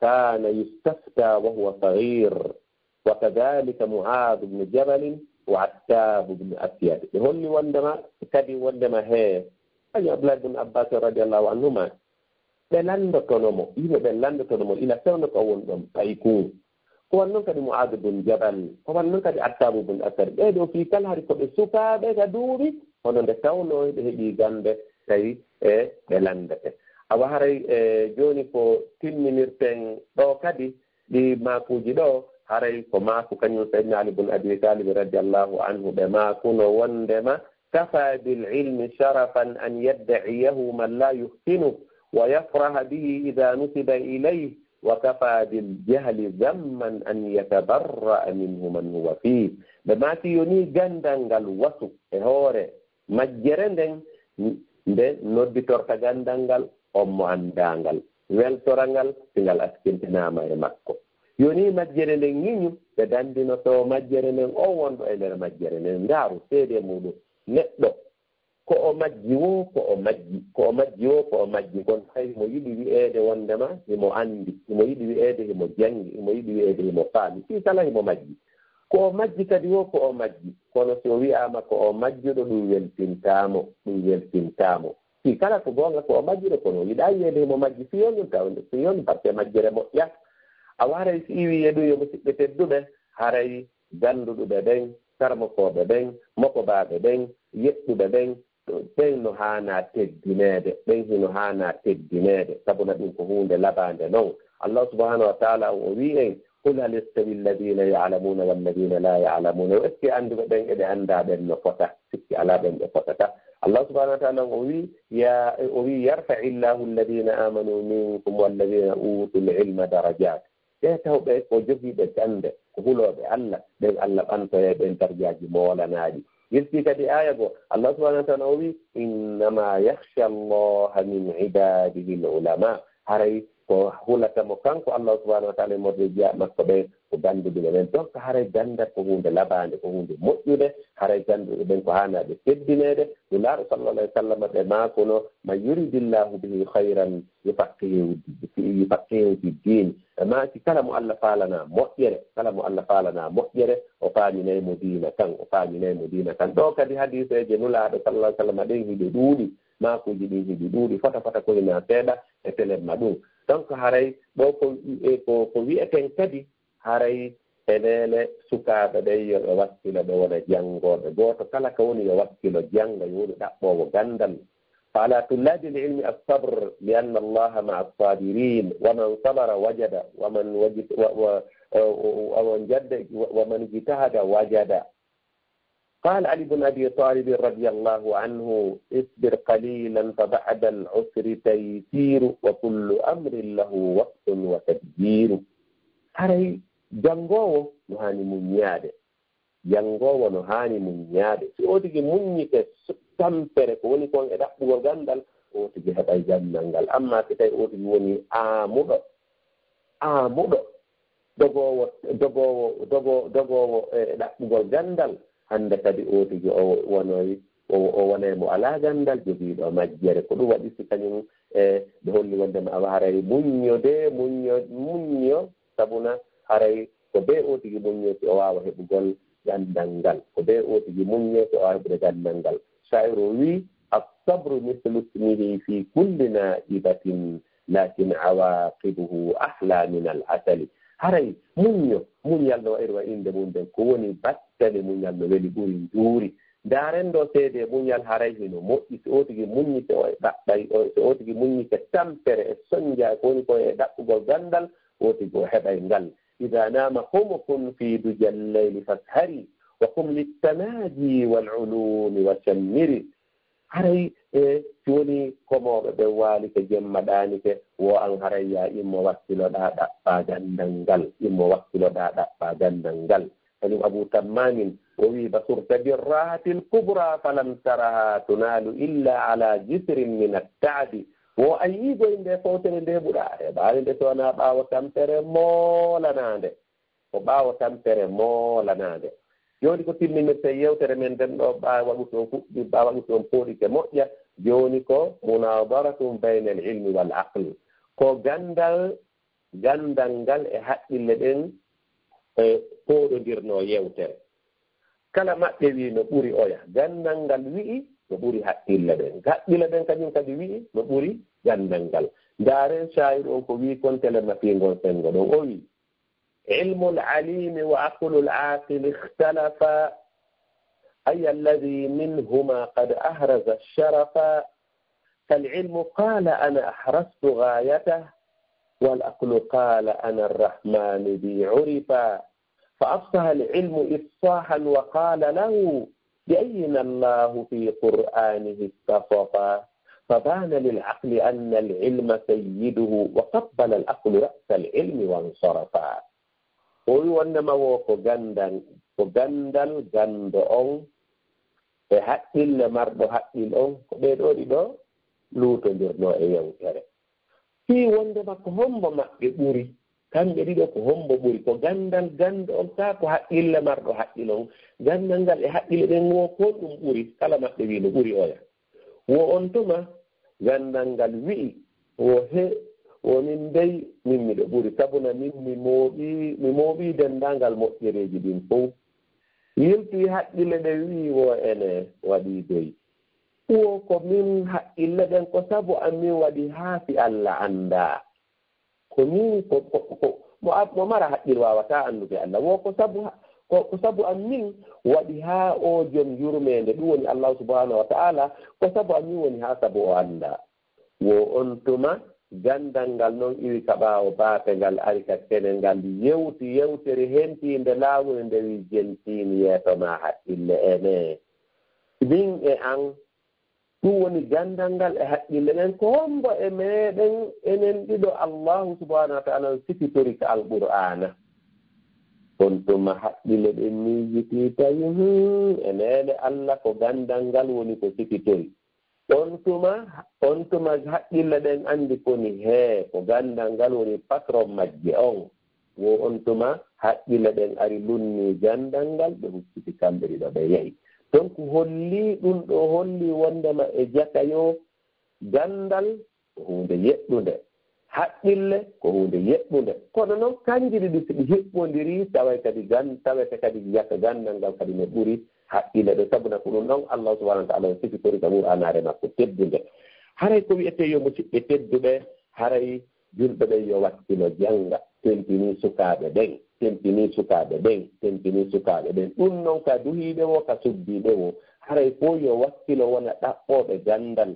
كان يستفتى وهو صغير، وكذلك معاذ بن جبل وعتاب بن أسيد. Ɓe holli wondema, kadi wondema hee, kañum Abdullah ibn Abbas radiyallahu anhuma, ɓe lanndotono mo, yimɓe ɓe lanndotono mo, ila fewndo ko woni ɗon paykun. Ko wan non kadi Mu'aadu bun Jabal, ko wan non kadi Attaabu bun Asad. Ɓee ɗoo fii kala hari ko ɓe sukaaɓe ka duuɓi, kono nde tawnoo ɓe heɓii gannde, tawi e ɓe lanndete. Awa haray, e, jooni ko timminirten ɗoo kadi, ɗi maakuuji ɗoo, haray ko maaku kañum Sayyidina Ali bun Abi Talib radiyallahu anhu, ɓe maakuno wondema, كفى بالعلم شرفا أن يدعيه من لا يحسنه، ويفرح به إذا نسب إليه، وكفى بالجهل ذما أن يتبرأ منه من هو فيه. Ɓe maaki yonii ganndal ngal wasu e hoore majjere nden, nde nodditorta ganndal ngal on mo anndaa ngal, weltora ngal si ngal askintinaama e makko. Yonii majjere nden ñiñu, ɓe danndinotoo majjere nden on wonɗo e nder majjere nden. Ndaaru seedee muuɗum, neɗɗo ko o majji woo, ko o majji, ko o majji woo, ko o majji. Kono hay himo yiɗi wi'eede wondema himo anndi, himo yiɗi wi'eede himo janngi, himo yiɗi wi'eede himo faami. Fii kala himo majji. Ko o majji kadi woo, ko o majji. Kono si o wi'aama ko o majjuɗo, ɗum weltintaa mo, ɗum weltintaa mo. Fii kala ko goonga ko o majjuɗo, kono o yiɗaa wi'eede himo majji. Fii on ɗum taw, fii on ɗum, parce que majjere moƴƴa. Awa haray si iwii e ɗum, yo musidɓe tedduɓe, haray gannduɗuɓe ɓen, karmokooɓe ɓen, mokobaaɓe ɓen, yeɗɗuɓe ɓen, ɓen no haanaa teddineede, ɓen hino haanaa teddineede, sabuna ɗum ko huunde labaande non. Allah subhanahu wa taala o wi'i en, قل هل يستوي الذين يعلمون والذين لا يعلمون. Yo est-ce que annduɓe ɓen e ɓe anndaa ɓen no fota? Sikki alaa ɓen ɓe fotata. Allah subhanahu wa taala o wi'i, ya, o wi'i, يرفع الله الذين آمنوا منكم والذين أوتوا العلم درجات. Ɓe tawɓe ko jogiiɓe gannde, ko hulooɓe Allah, ɓen Allah ɓantoyay ɓen darjaaji moolanaaɗi. Yiltii kadi aaya goo, Allah subhanahu wa taala o wi'i, إنما يخشى الله من عباده العلماء. Haray ko hulata mo kanko Allah subhanahu wa taala e morde jeyaa makko ɓen ko gannduɓe ɓen. Donc haray ganndal ko huunde labaande, ko huunde moƴƴunde, haray gannduɓe ɓen ko haanaa ɓe teddineede. Nulaaɗo sallallahu alayhi wa sallam ɓe maakuno, من يرد الله به خيرا يفقهه، يفقهه في الدين. Ɓe maaki kala mo Allah faalanaa moƴƴere, kala mo Allah faalanaa moƴƴere, o faaminay mo diina kan, o faaminay mo diina kan. Ɗoo kadi hadiiseeje Nulaaɗo sallallahu alayhi wa sallam ɗen hiɗe ɗuuɗi, maakuuji ɗin hiɗi ɗuuɗi, fota fota ko hinaa seeɗa e telemma ɗum. Donc haray ɗoo ko, e ko, ko wi'eten kadi, haray eleele sukaaɓe ɓen yo ɓe wakkilo ɓe wona janngooɓe. Gooto kala ka woni yo wakkilo jannga, yo wonu ɗaɓɓoowo ganndal. فعلى طلاب العلم الصبر، لأن الله مع الصابرين، ومن صبر وجد، ومن وجد، و-، و-، ومن جد، ومن اجتهد وجد. قال علي بن أبي طالب رضي الله عنه: اصبر قليلا فبعد العسر تيسير، وكل أمر له وقت وتدبير. Haray janngoowo no haani muññaade. Janngoowo no haani muññaade. Si o tigi muññike su-, tampere, ko woni kon e ɗaɓɓugol ganndal, o tigi heɓay ganndal ngal. Ammaa si tawi o tigi woni aamuɗo, aamuɗo, dogoowo, dogoowo, dogo-, dogoowo e ɗaɓɓugol ganndal, hannde kadi oo tigi o wonoy, o, o wonay mo alaa ganndal jogiiɗo majjere. Ko ɗum waɗi si kañum, e, ɓe holli wonde ma awa haray muñño de, muñño, muñño, sabuna haray ko bee oo tigi muñño si o waawa heɓugol ganndal ngal. Ko bee oo tigi muñño si o waawa heɓude ganndal ngal. Shaa'iru o wii, "As-sabru mislu ismihi fi kulli naa'ibatin, lakin awaqibuhu ahla min al-asali." Haray muñño, muñal no wayri wa innde mum nden, ko woni battane muñal no weli ɓuri njuuri. Ndaaren ɗoo seedee muñal haray hino moƴƴi, si oo tigi muññi, si o e ɗaɓɓay, o, si oo tigi muññi ke tampere e soñja, ko woni ko e ɗaɓɓugol ganndal, oo tigi o heɓay ngal. "Idaa naama humukun fi dujal layli fashari, wa qum littanaaji wal ulumi wa shammiri." Haray, e, si woni komooɓe ɓe waalike jemma ɗaanike, wo an haray yaa immo wakkiloɗaa ɗaɓɓaa ganndal ngal, immo wakkiloɗaa ɗaɓɓaa ganndal ngal. Kañum Abu Tammamin, o wii, "Basurta birrahatil kubra falam taraha tunalu illa ala jisrin min attaabi." Wo a yii goy nde fowtere nde ɓuraa, a heɓaali nde so wonaa ɓaawo tampere moolanaande. Ko ɓaawo tampere moolanaande. Jooni ko timminirte yewtere men nden ɗo, ɓaawo waɗude on fuɗɗi, ɓaawo waɗude on pooɗike moƴƴa. Jooni ko munadaratun baynal ilmi wal aql. Ko ganndal, ganndal ngal e haqqille ɗen e pooɗondirnoo yewtere. Kala maɓɓe wii no ɓuri oya. Ganndal ngal wi'i no ɓuri haqqille ɗen. Haqqille ɗen kañum kadi wi'i no ɓuri ganndal ngal. Ndaaren shaa'iru on ko wii kon tele maɓɓe ngol senngo ɗon. O wii, "Ilmul alimi wa aqlul aqili ikhtalafa, ayya alladhi minhuma qad ahraza sharafa. Fal ilmu qala ana ahraztu ghayatah, wal aqlu qala ana arrahmanu bi urifa." فأفصح العلم إفصاحا وقال له: بأينا الله في قرآنه اتصفا؟ فبان للعقل أن العلم سيده، وقبل العقل رأس العلم وانصرفا. O wi wondema wo ko ganndal, ko ganndal ganndo on e haqqille marɗo haqqil on, ko ɓee ɗoo ɗiɗo luutondirnoo e yewtere. Fii wondema ko hombo maɓɓe ɓuri? Kamɓe ɗiɗo ko hombo ɓuri? Ko ganndal ganndo on kaa ko haqqille marɗo haqqil on? Ganndal ngal e haqqille ɗen wo ko ɗum ɓuri? Kala maɓɓe wii no ɓuri oya. Wo on tuma ganndal ngal wi'i, wo he, wo min dey, min miɗo ɓuri, sabuna min mi mooɓii, mi mooɓii denndaangal moƴƴereeji ɗin fow. Yiltii haqqille ɗen wi'i wo ene waɗii dey. Wo ko min haqqille ɗen ko sabu an min waɗi haa si Alla anndaa. Ko min, ko, ko, ko, mo a-, mo mara haqqil waawataa anndude Alla. Wo ko sabu ha-, ko, ko sabu an min waɗi haa o jom yurmeende, ɗum woni Allahu subhanahu wa ta'ala, ko sabu an min woni haa sabu o anndaa. Wo on tuma, ganndal ngal non iwi ka ɓaawo baafe ngal ari ka kene ngal yewti yewtere hentiinde laawol nde wi jentiin yeeso maa haqqille ene. Min e an, ɗum woni ganndal ngal e haqqille ɗen, ko hombo e meɗen enen ɗiɗo Allahu subhanahu wa ta'ala sifitori ka Alqur'aana. On tuma haqqille ɗen miijitii tawi, hmm, e neene Alla ko ganndal ngal woni ko sifitori. On tuma, on tuma haqqille ɗen anndi koni hee, ko ganndal ngal woni patron majje on. Wo on tuma haqqille ɗen ari lunnii ganndal ngal, ɓe hucciti kamɓe ɗiɗo ɓe yehi. Donc holli ɗum ɗo, holli wondema e jaka yo ganndal ko huunde yeɗɗunde, haqqille ko huunde yeɗɗunde. Kono noon kanji ɗiɗi si ɗi hiɓɓondiri, taway kadi gan-, tawete kadi jaka ganndal ngal kadi no ɓuri haqqille ɗe. Sabuna ko ɗum ɗon Allah subhanahu wa ta'ala o sifitori ka Qur'aanaare makko teddunde. Haray ko wi'etee yo musiɓɓe tedduɓe, haray julɓe ɓen yo wakkilo jannga, tentinii sukaaɓe ɓen, tentinii sukaaɓe ɓen, tentinii sukaaɓe ɓen. Ɗum noon ka duhiiɓe wo, ka suddiiɓe wo, haray fof yo wakkilo wona ɗaɓɓooɓe ganndal.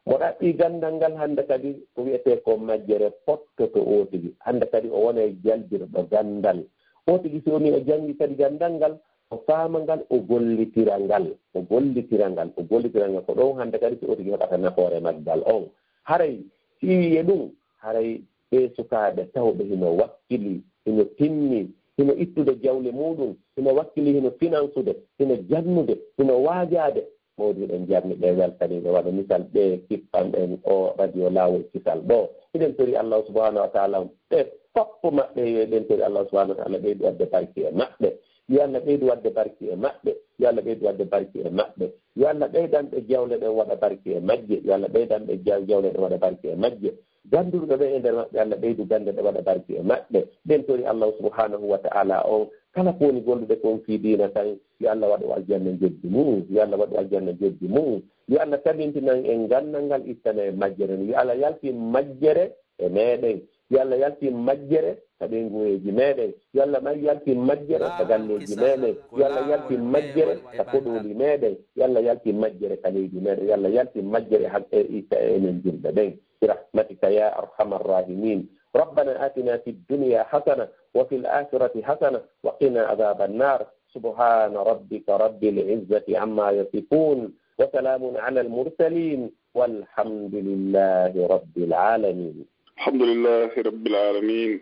Mo ɗaɓɓii ganndal ngal hannde kadi ko wi'etee ko majjere pottoto oo tigi. Hannde kadi o wonay jalbirɗo ganndal. Oo tigi si wonii o janngi kadi ganndal ngal, o faama ngal, o gollitira ngal, o gollitira ngal, o gollitira ngal. Ko ɗoon hannde kadi si oo tigi heɓata nafoore maggal on. Haray si iwi e ɗum, haray ɓee sukaaɓe tawɓe hino wakkili, hino tinni, hino ittude jawle muuɗum, hino wakkili, hino finansude, hino jannude, hino waajaade. Mawɗi hiɗen jarni ɓe weltaniiɓe, wano misal ɓe kippanɗen o radio Laawol Kisal ɗo. Hiɗen tori Allahu subhanahu wa ta'ala ɓe Sappo maɓɓe, yo e ɗen tori Allah subhanahu wa ta'ala ɓeydu waɗde barki e maɓɓe. Yo Allah ɓeydu waɗde barki e maɓɓe. Yo Allah ɓeydu waɗde barki e maɓɓe. Yo Allah ɓeydan ɓe jawle ɗen waɗa barki e majje. Yo Allah ɓeydan ɓe jaw-, jawle ɗen waɗa barki e majje. Gandurɓe ɓe e nder maɓɓe, Allah ɓeydu gande ɗe waɗa barki e maɓɓe. Ɗen tori Allah subhanahu wa ta'ala on. Kala ko woni gollude kon fii diina tan, yo Allah waɗu aljanna joddi mum. Yo Allah waɗu aljanna joddi mum. Yo Allah tabintinan en gandal ngal, ittana en majjere. Yo Allah yaltin majjere e meɗen. Yo Allah yaltin majjere ka ɓeynguureeji meɗen. Yo Allah may yaltin majjere ka galleeji meɗen. Yo Allah yaltin majjere ka koɗooli meɗen. Yo Allah yaltin majjere ka leydi meɗen. Yo Allah yaltin majjere hak-, e, e, e enen julɓe ɓen. برحمتك يا أرحم الراحمين. ربنا آتنا في الدنيا حسنة وفي الآخرة حسنة وقنا عذاب النار. سبحان ربك رب العزة عما يصفون. وسلام على المرسلين. والحمد لله رب العالمين. Alhamdulillahi rabbil alamin.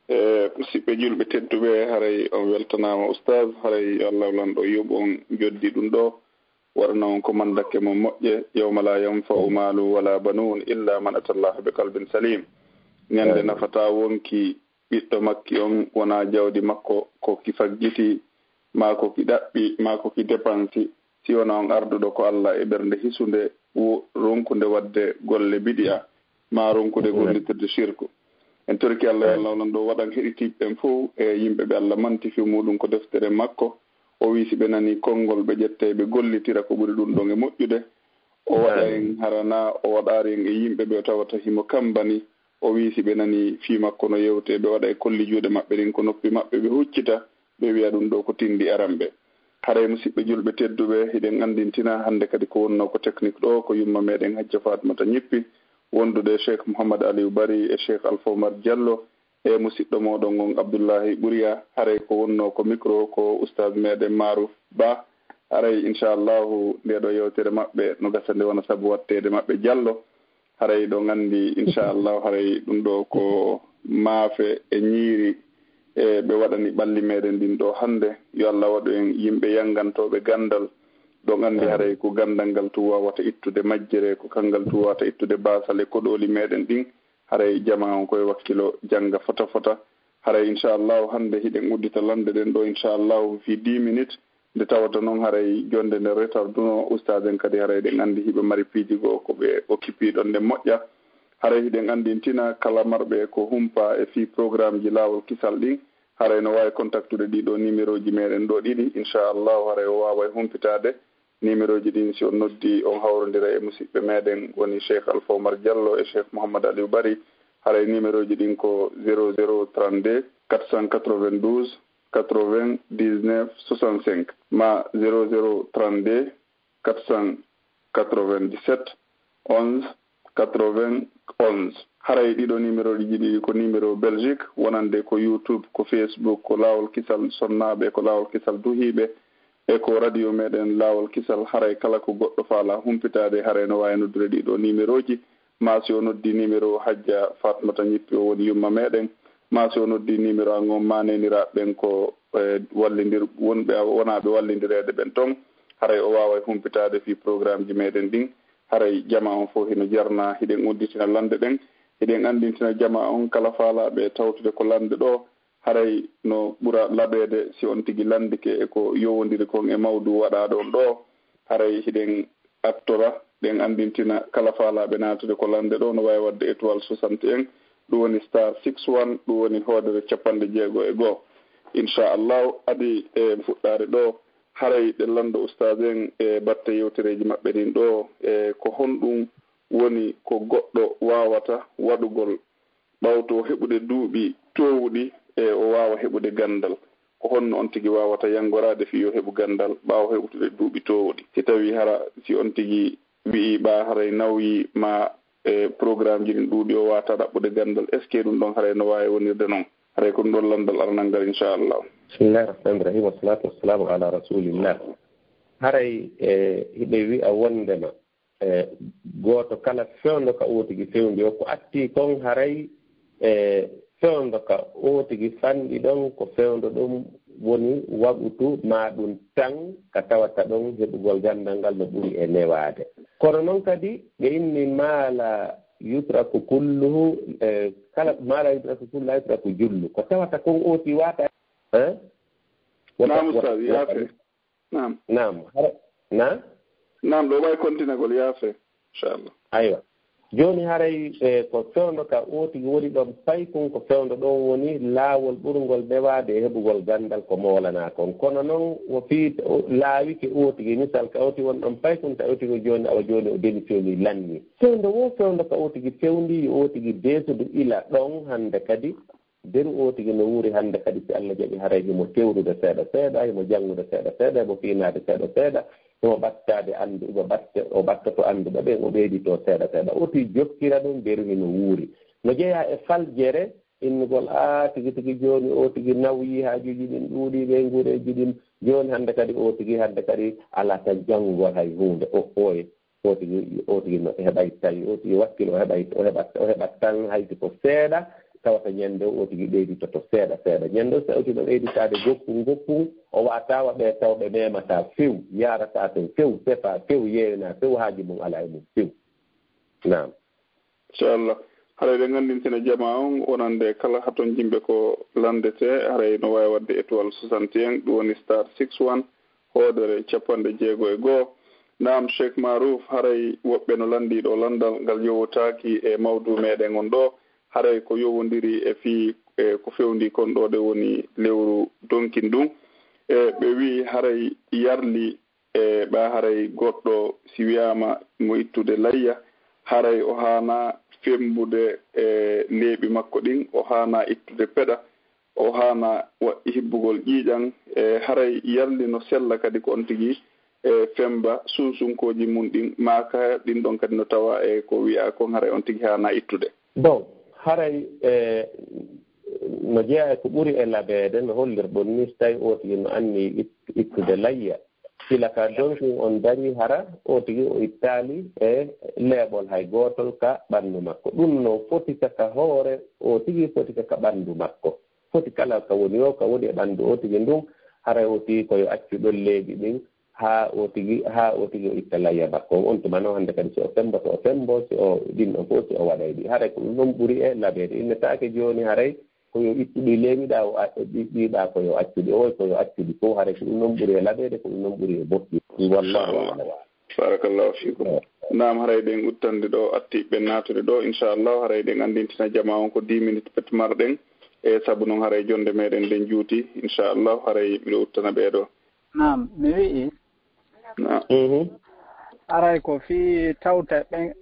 E, musidɓe julɓe tedduɓe, haray on weltanaama, Ustaz. Haray yo Allah lanɗo yoɓ on joddi ɗum ɗo, waɗana on ko mandake mo moƴƴe. Yawma la yanfa'u malu wala banun illa man atallaha bi qalbin salim. Ñande nafataa wonki ɓiɗɗo makki on, wonaa jawdi makko ko ki faggiti, maa ko ki ɗaɓɓi, maa ko ki depansi, si wonaa on arduɗo ko Allah e ɓernde hisunde, wo-, ronkude waɗde golle bidi'a, maa ronkude gollitirde shirku. En torike Allah, yo Allah lanɗo waɗan heɗitiiɓe ɓen fow e yimɓe ɓe Allah manti fii muɗum ko deftere makko. O wi'i si ɓe nanii konngol, ɓe ƴetta e ɓe gollitira ko ɓuri ɗum ɗon e moƴƴude. O waɗa en harana, o waɗaari en e yimɓe ɓe o tawata himo kambani. O wi'i si ɓe nanii fii makko no yewtee, ɓe waɗa e kolli juuɗe maɓɓe ɗin ko noppi maɓɓe, ɓe huccita, ɓe wi'a ɗum ɗo ko tindi aranɓe. Haray musidɓe julɓe tedduɓe, hiɗen anndintina hannde kadi ko wonnoo ko technique ɗo, ko yumma meɗen Hajja Fatmata Ñippi, wondude e Cheikh Mouhammad Aliou Bari e Cheikh Alpha Oumar Diallo, e musidɗo moɗon on Abdullahi Ɓuriya. Haray ko wonnoo ko micro ko Ustaz meɗen Maruf Ba. Haray inchallahu nde ɗo yewtere maɓɓe no gasa nde wona sabu watteede maɓɓe Diallo. Haray ɗo nganndi inchallahu haray ɗum ɗo ko maafe e ñiiri e ɓe waɗani ɓalli meɗen ɗin ɗo hannde. Yo Allah waɗu en yimɓe yanngantooɓe ganndal. Ɗo nganndi haray ko ganndal ngal tun wawata ittude majjere, ko kangal tun wawata ittude baasal e koɗooli meɗen ɗin. Haray jamaa on koye wakkilo jannga fota fota. Haray inchallahu hannde hiɗen uddita lande ɗen ɗo inchallahu fii dix minutes. Nde tawata noon haray jonde nde retarduno, ustaazen kadi haray ɗen anndi hiɓe mari piiji goo ko ɓe occupé ɗon nde moƴƴa. Haray hiɗen anndintina kala marɓe ko humpa e fii programmeji Laawol Kisal ɗin, haray no waawi contactude ɗiɗo numéroji meɗen ɗo ɗiɗi. Inchallahu haray o waaway humpitaade. Numéroji ɗin, si on noddi, on hawrondira e musiɓɓe meɗen, woni Cheikh Alpha Oumar Diallo e Cheikh Mouhammad Aliou Bari. Haray numéroji ɗin ko zéro zéro trente-deux quatre cent quatre-vingt-douze quatre-vingt-dix-neuf soixante-cinq, ma zéro zéro trente-deux quatre cent quatre-vingt-dix-sept onze quatre-vingt-onze. Haray ɗiɗo numéroji ɗiɗi ko numéro Belgique, wonande ko YouTube, ko Facebook, ko Laawol Kisal Sonnaaɓe, ko Laawol Kisal Duhiiɓe, e ko radio meɗen Laawol Kisal. Haray kala ko goɗɗo faala humpitaade, haray no waawi noddude ɗiɗo numéroji. Ma si o noddi numéro Hajja Fatmata Ñippi, o woni yumma meɗen. Ma si o noddi numéro an on, ma neeniraaɓe ɓen ko, eh, wallindir-, wonɓe, wonaaɓe wallindireede ɓen ton, haray o waaway humpitaade fii programmeji meɗen ɗin. Haray jamaa on fof hino jarnaa. Hiɗen udditina lande ɗen, hiɗen anndintina jamaa on kala faalaaɓe tawtude ko lande ɗo, haray no ɓura laɓeede si on tigi landike e ko yowondiri kon e mawdu waɗaaɗo on ɗo. Haray hiɗen attora, ɗen anndintina kala faalaaɓe naatude ko lande ɗo, no waawi waɗde étoile soixante et un, ɗum woni star six one, ɗum woni hoodere capanɗe jeego e go'o. Inchallahu, adi e fuɗɗaare ɗo, haray ɗe lanndo ustaas en e batte yewtereeji maɓɓe ɗin ɗo, e ko honɗum woni ko goɗɗo waawata waɗugol ɓawto heɓude duuɓi toowuɗi, e o waawa heɓude ganndal. Ko honno on tigi waawata yanngoraade fii yo heɓu ganndal ɓaawo heɓude duuɓi toowuɗi? Si tawii hara si on tigi wi'i ɓaa haray nawyi ma e programmeji ɗin ɗuuɗi o waawata ɗaɓɓude ganndal, est-ce que ɗum ɗon haray no waawi wonirde non? Haray ko ɗum ɗon lanndal aranal ngal, inchallah. Bismillahi rahmani rahim, wassalatu wassalamu ala rasulillah. Haray, e, hiɓe wi'a wondema, e, gooto kala fewndo ka o tigi fewndi o, ko atti kon haray, e, fewndo ka o tigi fanɗi ɗon, ko fewndo ɗum woni waɓutu ma ɗum tan ka tawata ɗon heɓugol ganndal ngal no ɓuri e newaade. Kono noon kadi ɓe inni maala yutraku kulluhu, eh, kala ma la yutraku kulluhu la yutraku jullu. Ko tawata kon ooti wata, eh? Wata, naam, wata, Ustaz, wata, yaafe. Naam. Naam, hara, na? Naam, ɗo wawi kontinagol, yaafe, inchallah. Aywa. Jooni haray, eh, ko fewndo ka ootigi woni ɗon paykun, ko fewndo ɗon woni laawol ɓurngol newaade e heɓugol ganndal ko moolanaa kon. Kono noon, wo fii o laawike ootigi, misal ka ooti won ɗon paykun, ta ootigi jooni, awa jooni o demisoni lanni. Fewndo wo fewndo ka ootigi fewndi, yo ootigi deesudu ila ɗon hannde kadi. Deru ootigi no wuuri hannde kadi, si Allah jaɓi, haray himo tewrude seeɗa seeɗa, himo janngude seeɗa seeɗa, himo fiinaade seeɗa seeɗa, himo ɓattaade anndu-, himo ɓatte-, o ɓattoto annduɓe ɓen, o ɓeyditoo seeɗa seeɗa. Ooti jokkira ɗum, deru hino wuuri. No jeyaa e faljere, innugol, "Aa, tigi tigi jooni ootigi nawyii, haajuuji ɗin ɗuuɗii, ɓeyguureeji ɗin, jooni hannde kadi ootigi, hannde kadi alaa tan janngugol hay huunde." O, oye. Ootigi, ootigi no heɓay tawi, ootigi wakkilo, o heɓay, o heɓat, o heɓat tan hayti ko seeɗa, tawata ñande o ootigi ɓeyditoto seeɗa seeɗa. Ñande o, si ootigi no ɓeyditaade goppun goppun, o wa'a tawa ɓe taw ɓe memataa few, yaarataa ton few, sefaa few, yeewenaa few, haaju mum alaa e mum few. Naam. Inchallah. Haray ɗen anndintina jamaa on wonande kala haton jimɓe ko lanndete, haray no waawi waɗde étoile soixante et un, ɗum woni star six one, hoodere capanɗe jeego e go'o. Naam, Cheikh Marouf, haray woɓɓe no lanndii ɗo lanndal ngal yowotaaki e mawdu meɗen on ɗo, haray ko yowondiri e fii, e ko fewndii kon ɗo, ɗe woni lewru donkin ɗum. E ɓe wi'i haray yarli e ɓa haray goɗɗo si wi'aama mo ittude layya, haray o haanaa femmbude e leeɓi makko ɗin, o haanaa ittude peɗa, o haanaa wa-, hibbugol ƴiiƴan, e haray yarli no sella kadi ko on tigi e femmba sunsunkooji mun ɗin, maa ka ɗin ɗon kadi no tawa e ko wi'aa kon haray on tigi haanaa ittude. Bon, haray, e, no jeyaa e ko ɓuri e labeede, no hollirɗon ni, so tawi ootigi no anni it-, ittude layya, sila ka donkin on darii hara, ootigi o ittaali e leeɓol hay gootol ka ɓanndu makko. Ɗum no foti ka, ka hoore ootigi, foti ka, ka ɓanndu makko. Foti kala ka woni o, ka woni e ɓanndu ootigi ndun, haray ootigi ko yo accu ɗon leeɓi ɗin, haa ootigi, haa ootigi o itta layya makko on. On tuma noon hannde kadi, si o femmboto, o femmbo, si o ɗin ɗon fof, si o waɗay ɗi. Haray ko ɗum ɗon ɓuri e labeede. Innetaake jooni haray ko yo ittu ɗi leeɓi ɗa, o a-, ɗi, ɗi ɗa ko yo accu ɗi, o ko yo accu ɗi fof. Haray ko ɗum ɗon ɓuri e labeede, ko ɗum ɗon ɓuri e moƴƴi. Wallahu a'lam. Barakallahu fiikum. Eh. Naam, haray ɗen uttande ɗo, atti ɓen naatude ɗo, inchallah, haray ɗen anndintina jamaa on ko dix minutes pet marɗen, e sabu noon haray jonnde meɗen nden juuti, inchallah, haray miɗo uttana ɓee ɗo. Naam, mi wi'i, naam. Mhm. Haray ko fii tawta ɓen,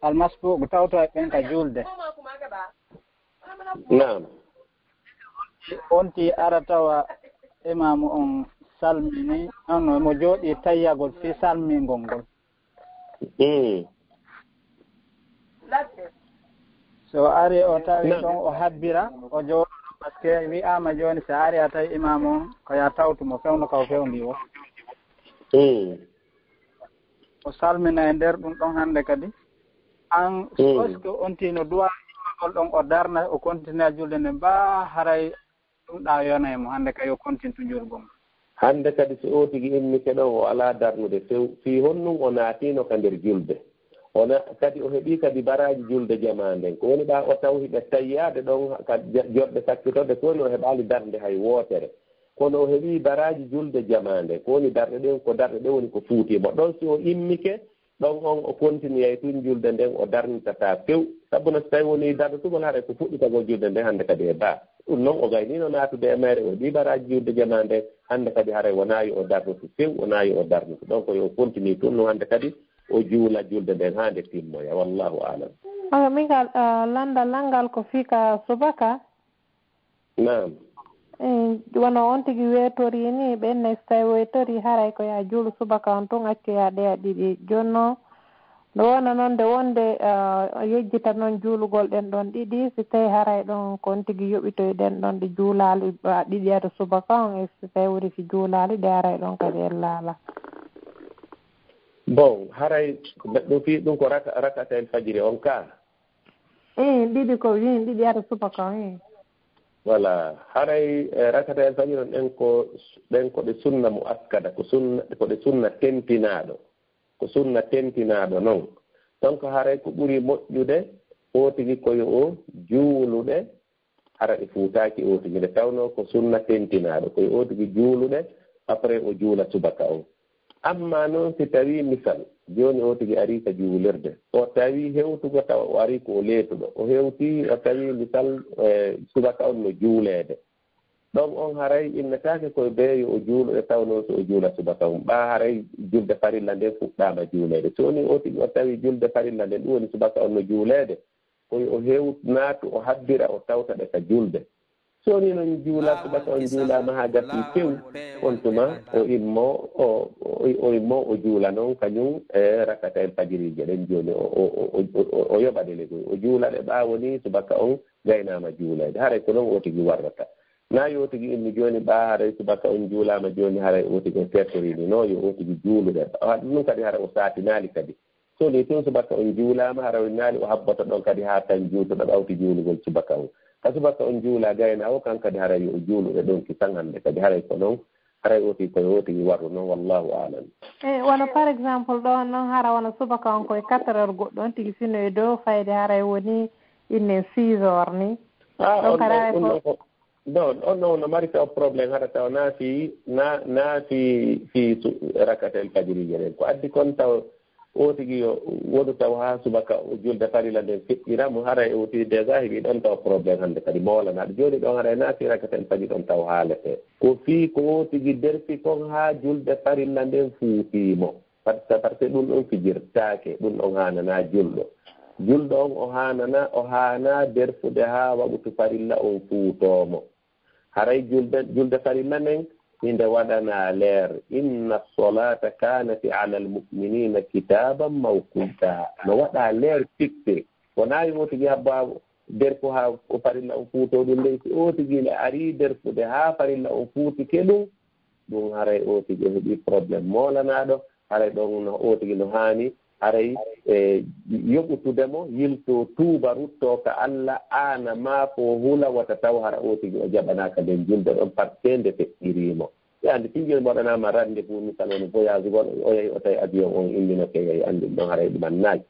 almasbuuq, tawta ɓen ka juulde. Naam. On ti ara tawa imaamu on salmini, on mo jooɗii tayyagol fii salmingol ngol. Mm. So ari o tawi, naam, ɗon o habbira, o jooɗo, parce que wi'aama jooni, so ari a tawi imaamu on, ko ya tawtu mo fewndo ka o fewndi o. Mm. O salmina e nder ɗum ɗon hannde kadi. An, mm, est-ce que on tino duwa immagol ɗon o darna, o continue julde nden, ba haray ɗum ɗa yona e mo hannde kay o continue to julgo mo? Hannde kadi so o tigi immike ɗon, o alaa darnude few. Fii honɗum o naatino ka nder julde? O na-, kadi o heɓii kadi baraaji julde jamaa nden. Ko woni ɗa o tawi ɓe tayyaade ɗon ka ja-, joɗɗe sakkitorde, ko woni o heɓaali darnde hay wootere. Kono o heɓii baraaji julde jamaa nden. Ko woni darɗe ɗen, ko darɗe ɗen woni ko fuuti mo. Ɗon si o immike, ɗon on o kontiniyay tun julde nden, o darnitataa few. Sabu no so tawi woni darnitugol, haray ko fuɗɗitagol julde nden hannde kadi e baa. Ɗum non o gaynii no naatude e mayre, o heɓii baraaji julde jamaa nden, hannde kadi haray wonaa yo o darnitu few, wonaa yo o darnitu. Ɗon ko yo o kontini tun non hannde kadi o juula julde nden haa nde timmoya. Wallahu a'lam. Awa, min ka, ah, lanndal ngal ko fii ka subaka. Naam. Eh, wano on tigi weetori ni, ɓen ne so tawi weetori, haray ko ya juulu subaka on tun, accu ya ɗeya ɗiɗi. Jooni no, nde wona noon, nde wonde, ah, yejjita noon juulugol ɗen ɗon ɗiɗi, si tawi haray ɗon ko on tigi yoɓitoy ɗen ɗon ɗi juulaali, ah, ɗiɗi ado subaka on, e si tawi wuri si juulaali ɗi, haray ɗon kadi en laala. Bon, haray ɗum fii ɗum ko raka-, rakatayel fajiri on ka? Eh, ɗiɗi ko, eh, ɗiɗi ado subaka on, eh. Voilà. Haray, eh, rakatayel fajiri on ɗen ko, ɗen ko ɗe sunna muakkada, ko sunna, ko ɗe sunna tentinaaɗo. Ko sunna tentinaaɗo non. Donc haray ko ɓuri moƴƴude, oo tigi ko yo o juuluɗe, hara ɗe fuutaaki oo tigi, nde tawnoo ko sunna tentinaaɗo, ko yo oo tigi juuluɗe, après o juula subaka on. Amma noon si tawii misal, jooni oo tigi arii ka juulirde, o tawii hewtugo tawa o arii ko o leetuɗo, o hewtii, o tawii misal, eh, subaka on no juuleede. Ɗon on haray innetaake koye bee yo o juulu ɗe tawnoo so o juula subaka on. Ɓaa haray julde farilla nden fuɗɗaama juuleede. So wonii oo tigi o tawi julde farilla nden, ɗum woni subaka on no juuleede, ko yo o heew naatu, o habbira, o tawta ɗe ka julde. So wonii noon juula subaka on juulaama haa gasii few, on tuma o immoo, o, o, o immoo o juula noon kañum e rakatayel fajiriije ɗen. Jooni o, o, o, o, o, o yoɓa ɗe legoy. O juula ɗe ɓaawo nii subaka on gaynaama juuleede. Haray ko noon oo tigi warrata. Naa yo oo tigi immi jooni ɓaa haray subaka on juulaama jooni haray oo tigi o tertorii ni. Non, yo oo tigi juulu ɗe. Haɗi ɗum kadi haray o saatinaali kadi. So nii tun subaka on juulaama, haray o naali o habboto ɗon kadi haa tan juutuɗo ɗawti juulugol subaka on. Ka subaka on juulaa gaynaa o, kan kadi haray yo o juulu ɗe ɗon kisan hannde kadi. Haray ko noon, haray oo tigi ko yo oo tigi warru noon, wallaahu aalam. E wano par exemple ɗo noon hara wano subaka on koye quatre heures goɗɗo on tigi fino e dow fayde haray woni innen six heures ni. Ah, Ɗon on, kadi on, haray on, ko on, non, on, on no mari taw problème hara taw naa fii, naa, naa fii, fii su-, rakatayel fajiriije ɗen. Ko addi kon taw oo tigi yo wonu taw haa subaka o julde farilla nden feƴƴira mo, haray oo tigi déjà heɓi ɗon taw problème hannde kadi moolanaɗo. Jooni ɗon haray naa fii rakatayel fajiri ɗon taw haalete. Ko fii ko oo tigi derfi kon haa julde farilla nden fuutii mo. Par ce, par ce que ɗum ɗon fijirtaake, ɗum ɗon haananaa julɗo. Julɗo on o haananaa, o haanaa derfude haa waqtu farilla on fuutoo mo. Haray julde, julde farilla nden, hinde waɗanaa leer. Inna solata kanati alal mu'minina kitaban mawquta. No waɗaa leer fixé. Wonaa yo oo tigi habba derfu haa o farilla on fuutoo ɗum nden. Si oo tigi ne arii derfude haa farilla on fuutike ɗum, ɗum haray oo tigi o heɓi problème moolanaaɗo, haray ɗon no oo tigi no haani, haray, e, yoɓutude mo, yiltoo tuuba, ruttoo ka Alla, aana maafoo hula wota taw hara oo tigi o jaɓanaaka nden julde ɗon par ce que nde feƴƴirii mo. E anndi, tigi en waɗanaama rendez-vous, misal woni voyage gol, o yahi o tawi avion on imminoke, yahi anndi ɗon haray ɗum annaaki.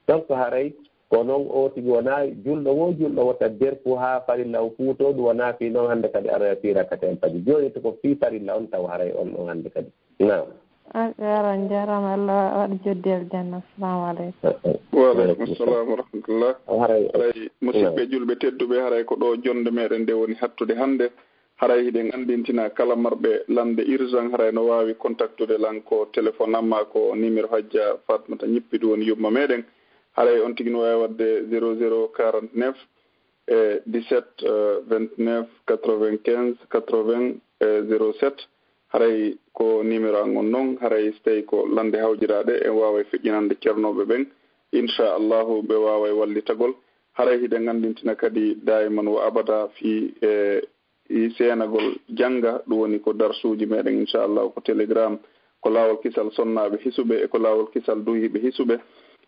Donc haray ko noon oo tigi wonaa julɗo woo, julɗo wota derfu haa farilla o fuutoo, ɗum wonaa fii noon hannde kadi aroya fii rakatayel fajiri. Jooni to ko fii farilla on taw haray on ɗon hannde kadi. Naam. A jaaraama, jaaraama, Allah waɗa joddi aljanna. Assalamu aleykum. Eh, eh. Wa aleykum salam wa rahmatullah. Haray, haray, musidɓe julɓe tedduɓe, haray ko ɗo jonde meɗen nde woni hattude hannde. Haray hiɗen anndintina kala marɓe lande urgent, haray no waawi contactude lan ko téléphone am maa ko numéro Hajja Fatmata Ñippi, ɗum woni yumma meɗen. Haray on tigi no waawi waɗde zéro zéro quarante-neuf, e dix-sept, euh, vingt-neuf, quatre-vingt-quinze, quatre-vingts, euh, zéro sept. Haray ko numéro an on non, haray so tawi ko lande hawjiraaɗe, en waaway feƴƴinande ceernooɓe ɓen. Inchallahu, ɓe waaway wallitagol. Haray hiɗen anndintina kadi daiman wa abada fii, e, i seenagol jannga, ɗum woni ko darsuuji meɗen, inchallahu, ko Telegram, ko laawol kisal sonnaaɓe hisuɓe, e ko laawol kisal duhiiɓe hisuɓe,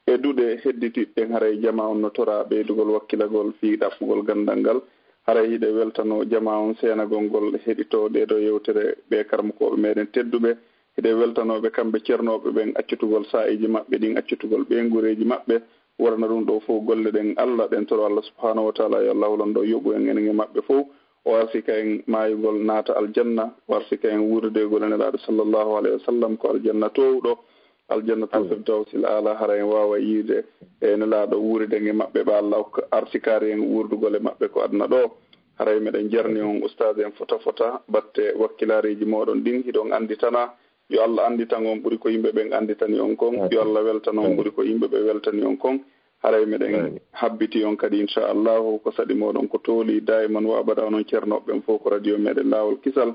e duɗe hedditiɗɗen. Haray jamaa on no toraa ɓeydugol wakkilagol fii ɗaɓɓugol ganndal ngal. Haray hiɗe weltanoo jamaa on seenagol ngol heɗitoo ɗee ɗoo yewtere, ɓee karamokooɓe meɗen tedduɓe. Hiɗe weltanoo ɓe kamɓe ceernooɓe ɓen accutugol saa'iiji maɓɓe ɗin, accutugol ɓeynguureeji maɓɓe. Wonana ɗum ɗoo fow golle ɗen Alla, ɗen toro Alla subhanahu wa taala yo Alla hulan ɗoo yoɓu en enen e maɓɓe fow. O arsika en maayugol naata aljanna, o arsika en wuurdeegol e Nelaaɗo sallallahu alayhi wa sallam ko aljanna toowɗo, aljannatul firdawsil aala. Hara en waawa yiide e Nelaaɗo wuuriden e maɓɓe, ɓa Alla hokka arsikaari en wuurdugol e maɓɓe ko aduna ɗoo. Haray meɗen jarni on ustaas en fota fota batte wakkilaareeji mooɗon ɗin, hiɗon annditana. Yo Alla annditan on ɓuri ko yimɓe ɓen annditani on kon. Yo Alla weltan on ɓuri ko yimɓe ɓe weltani on kon. Haray meɗen habbiti on kadi, inchallahu, ko saɗi mooɗon ko tooli daiman wa abada, onon ceernooɓe ɓen fow ko radio meɗen Laawol Kisal.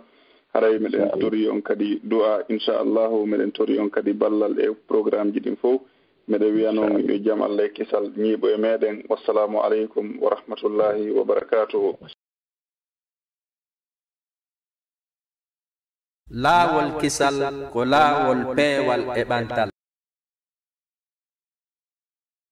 Haray meɗen tori on kadi du'a, inchallahu, meɗen tori on kadi ballal e programmeji ɗin fow. Meɗen wiya non yo jam Alla e kisal ñiiɓo e meɗen. Wassalamu aleykum wa rahmatullahi wa barakatuhu. Laawol Kisal ko laawol peewal e ɓantal.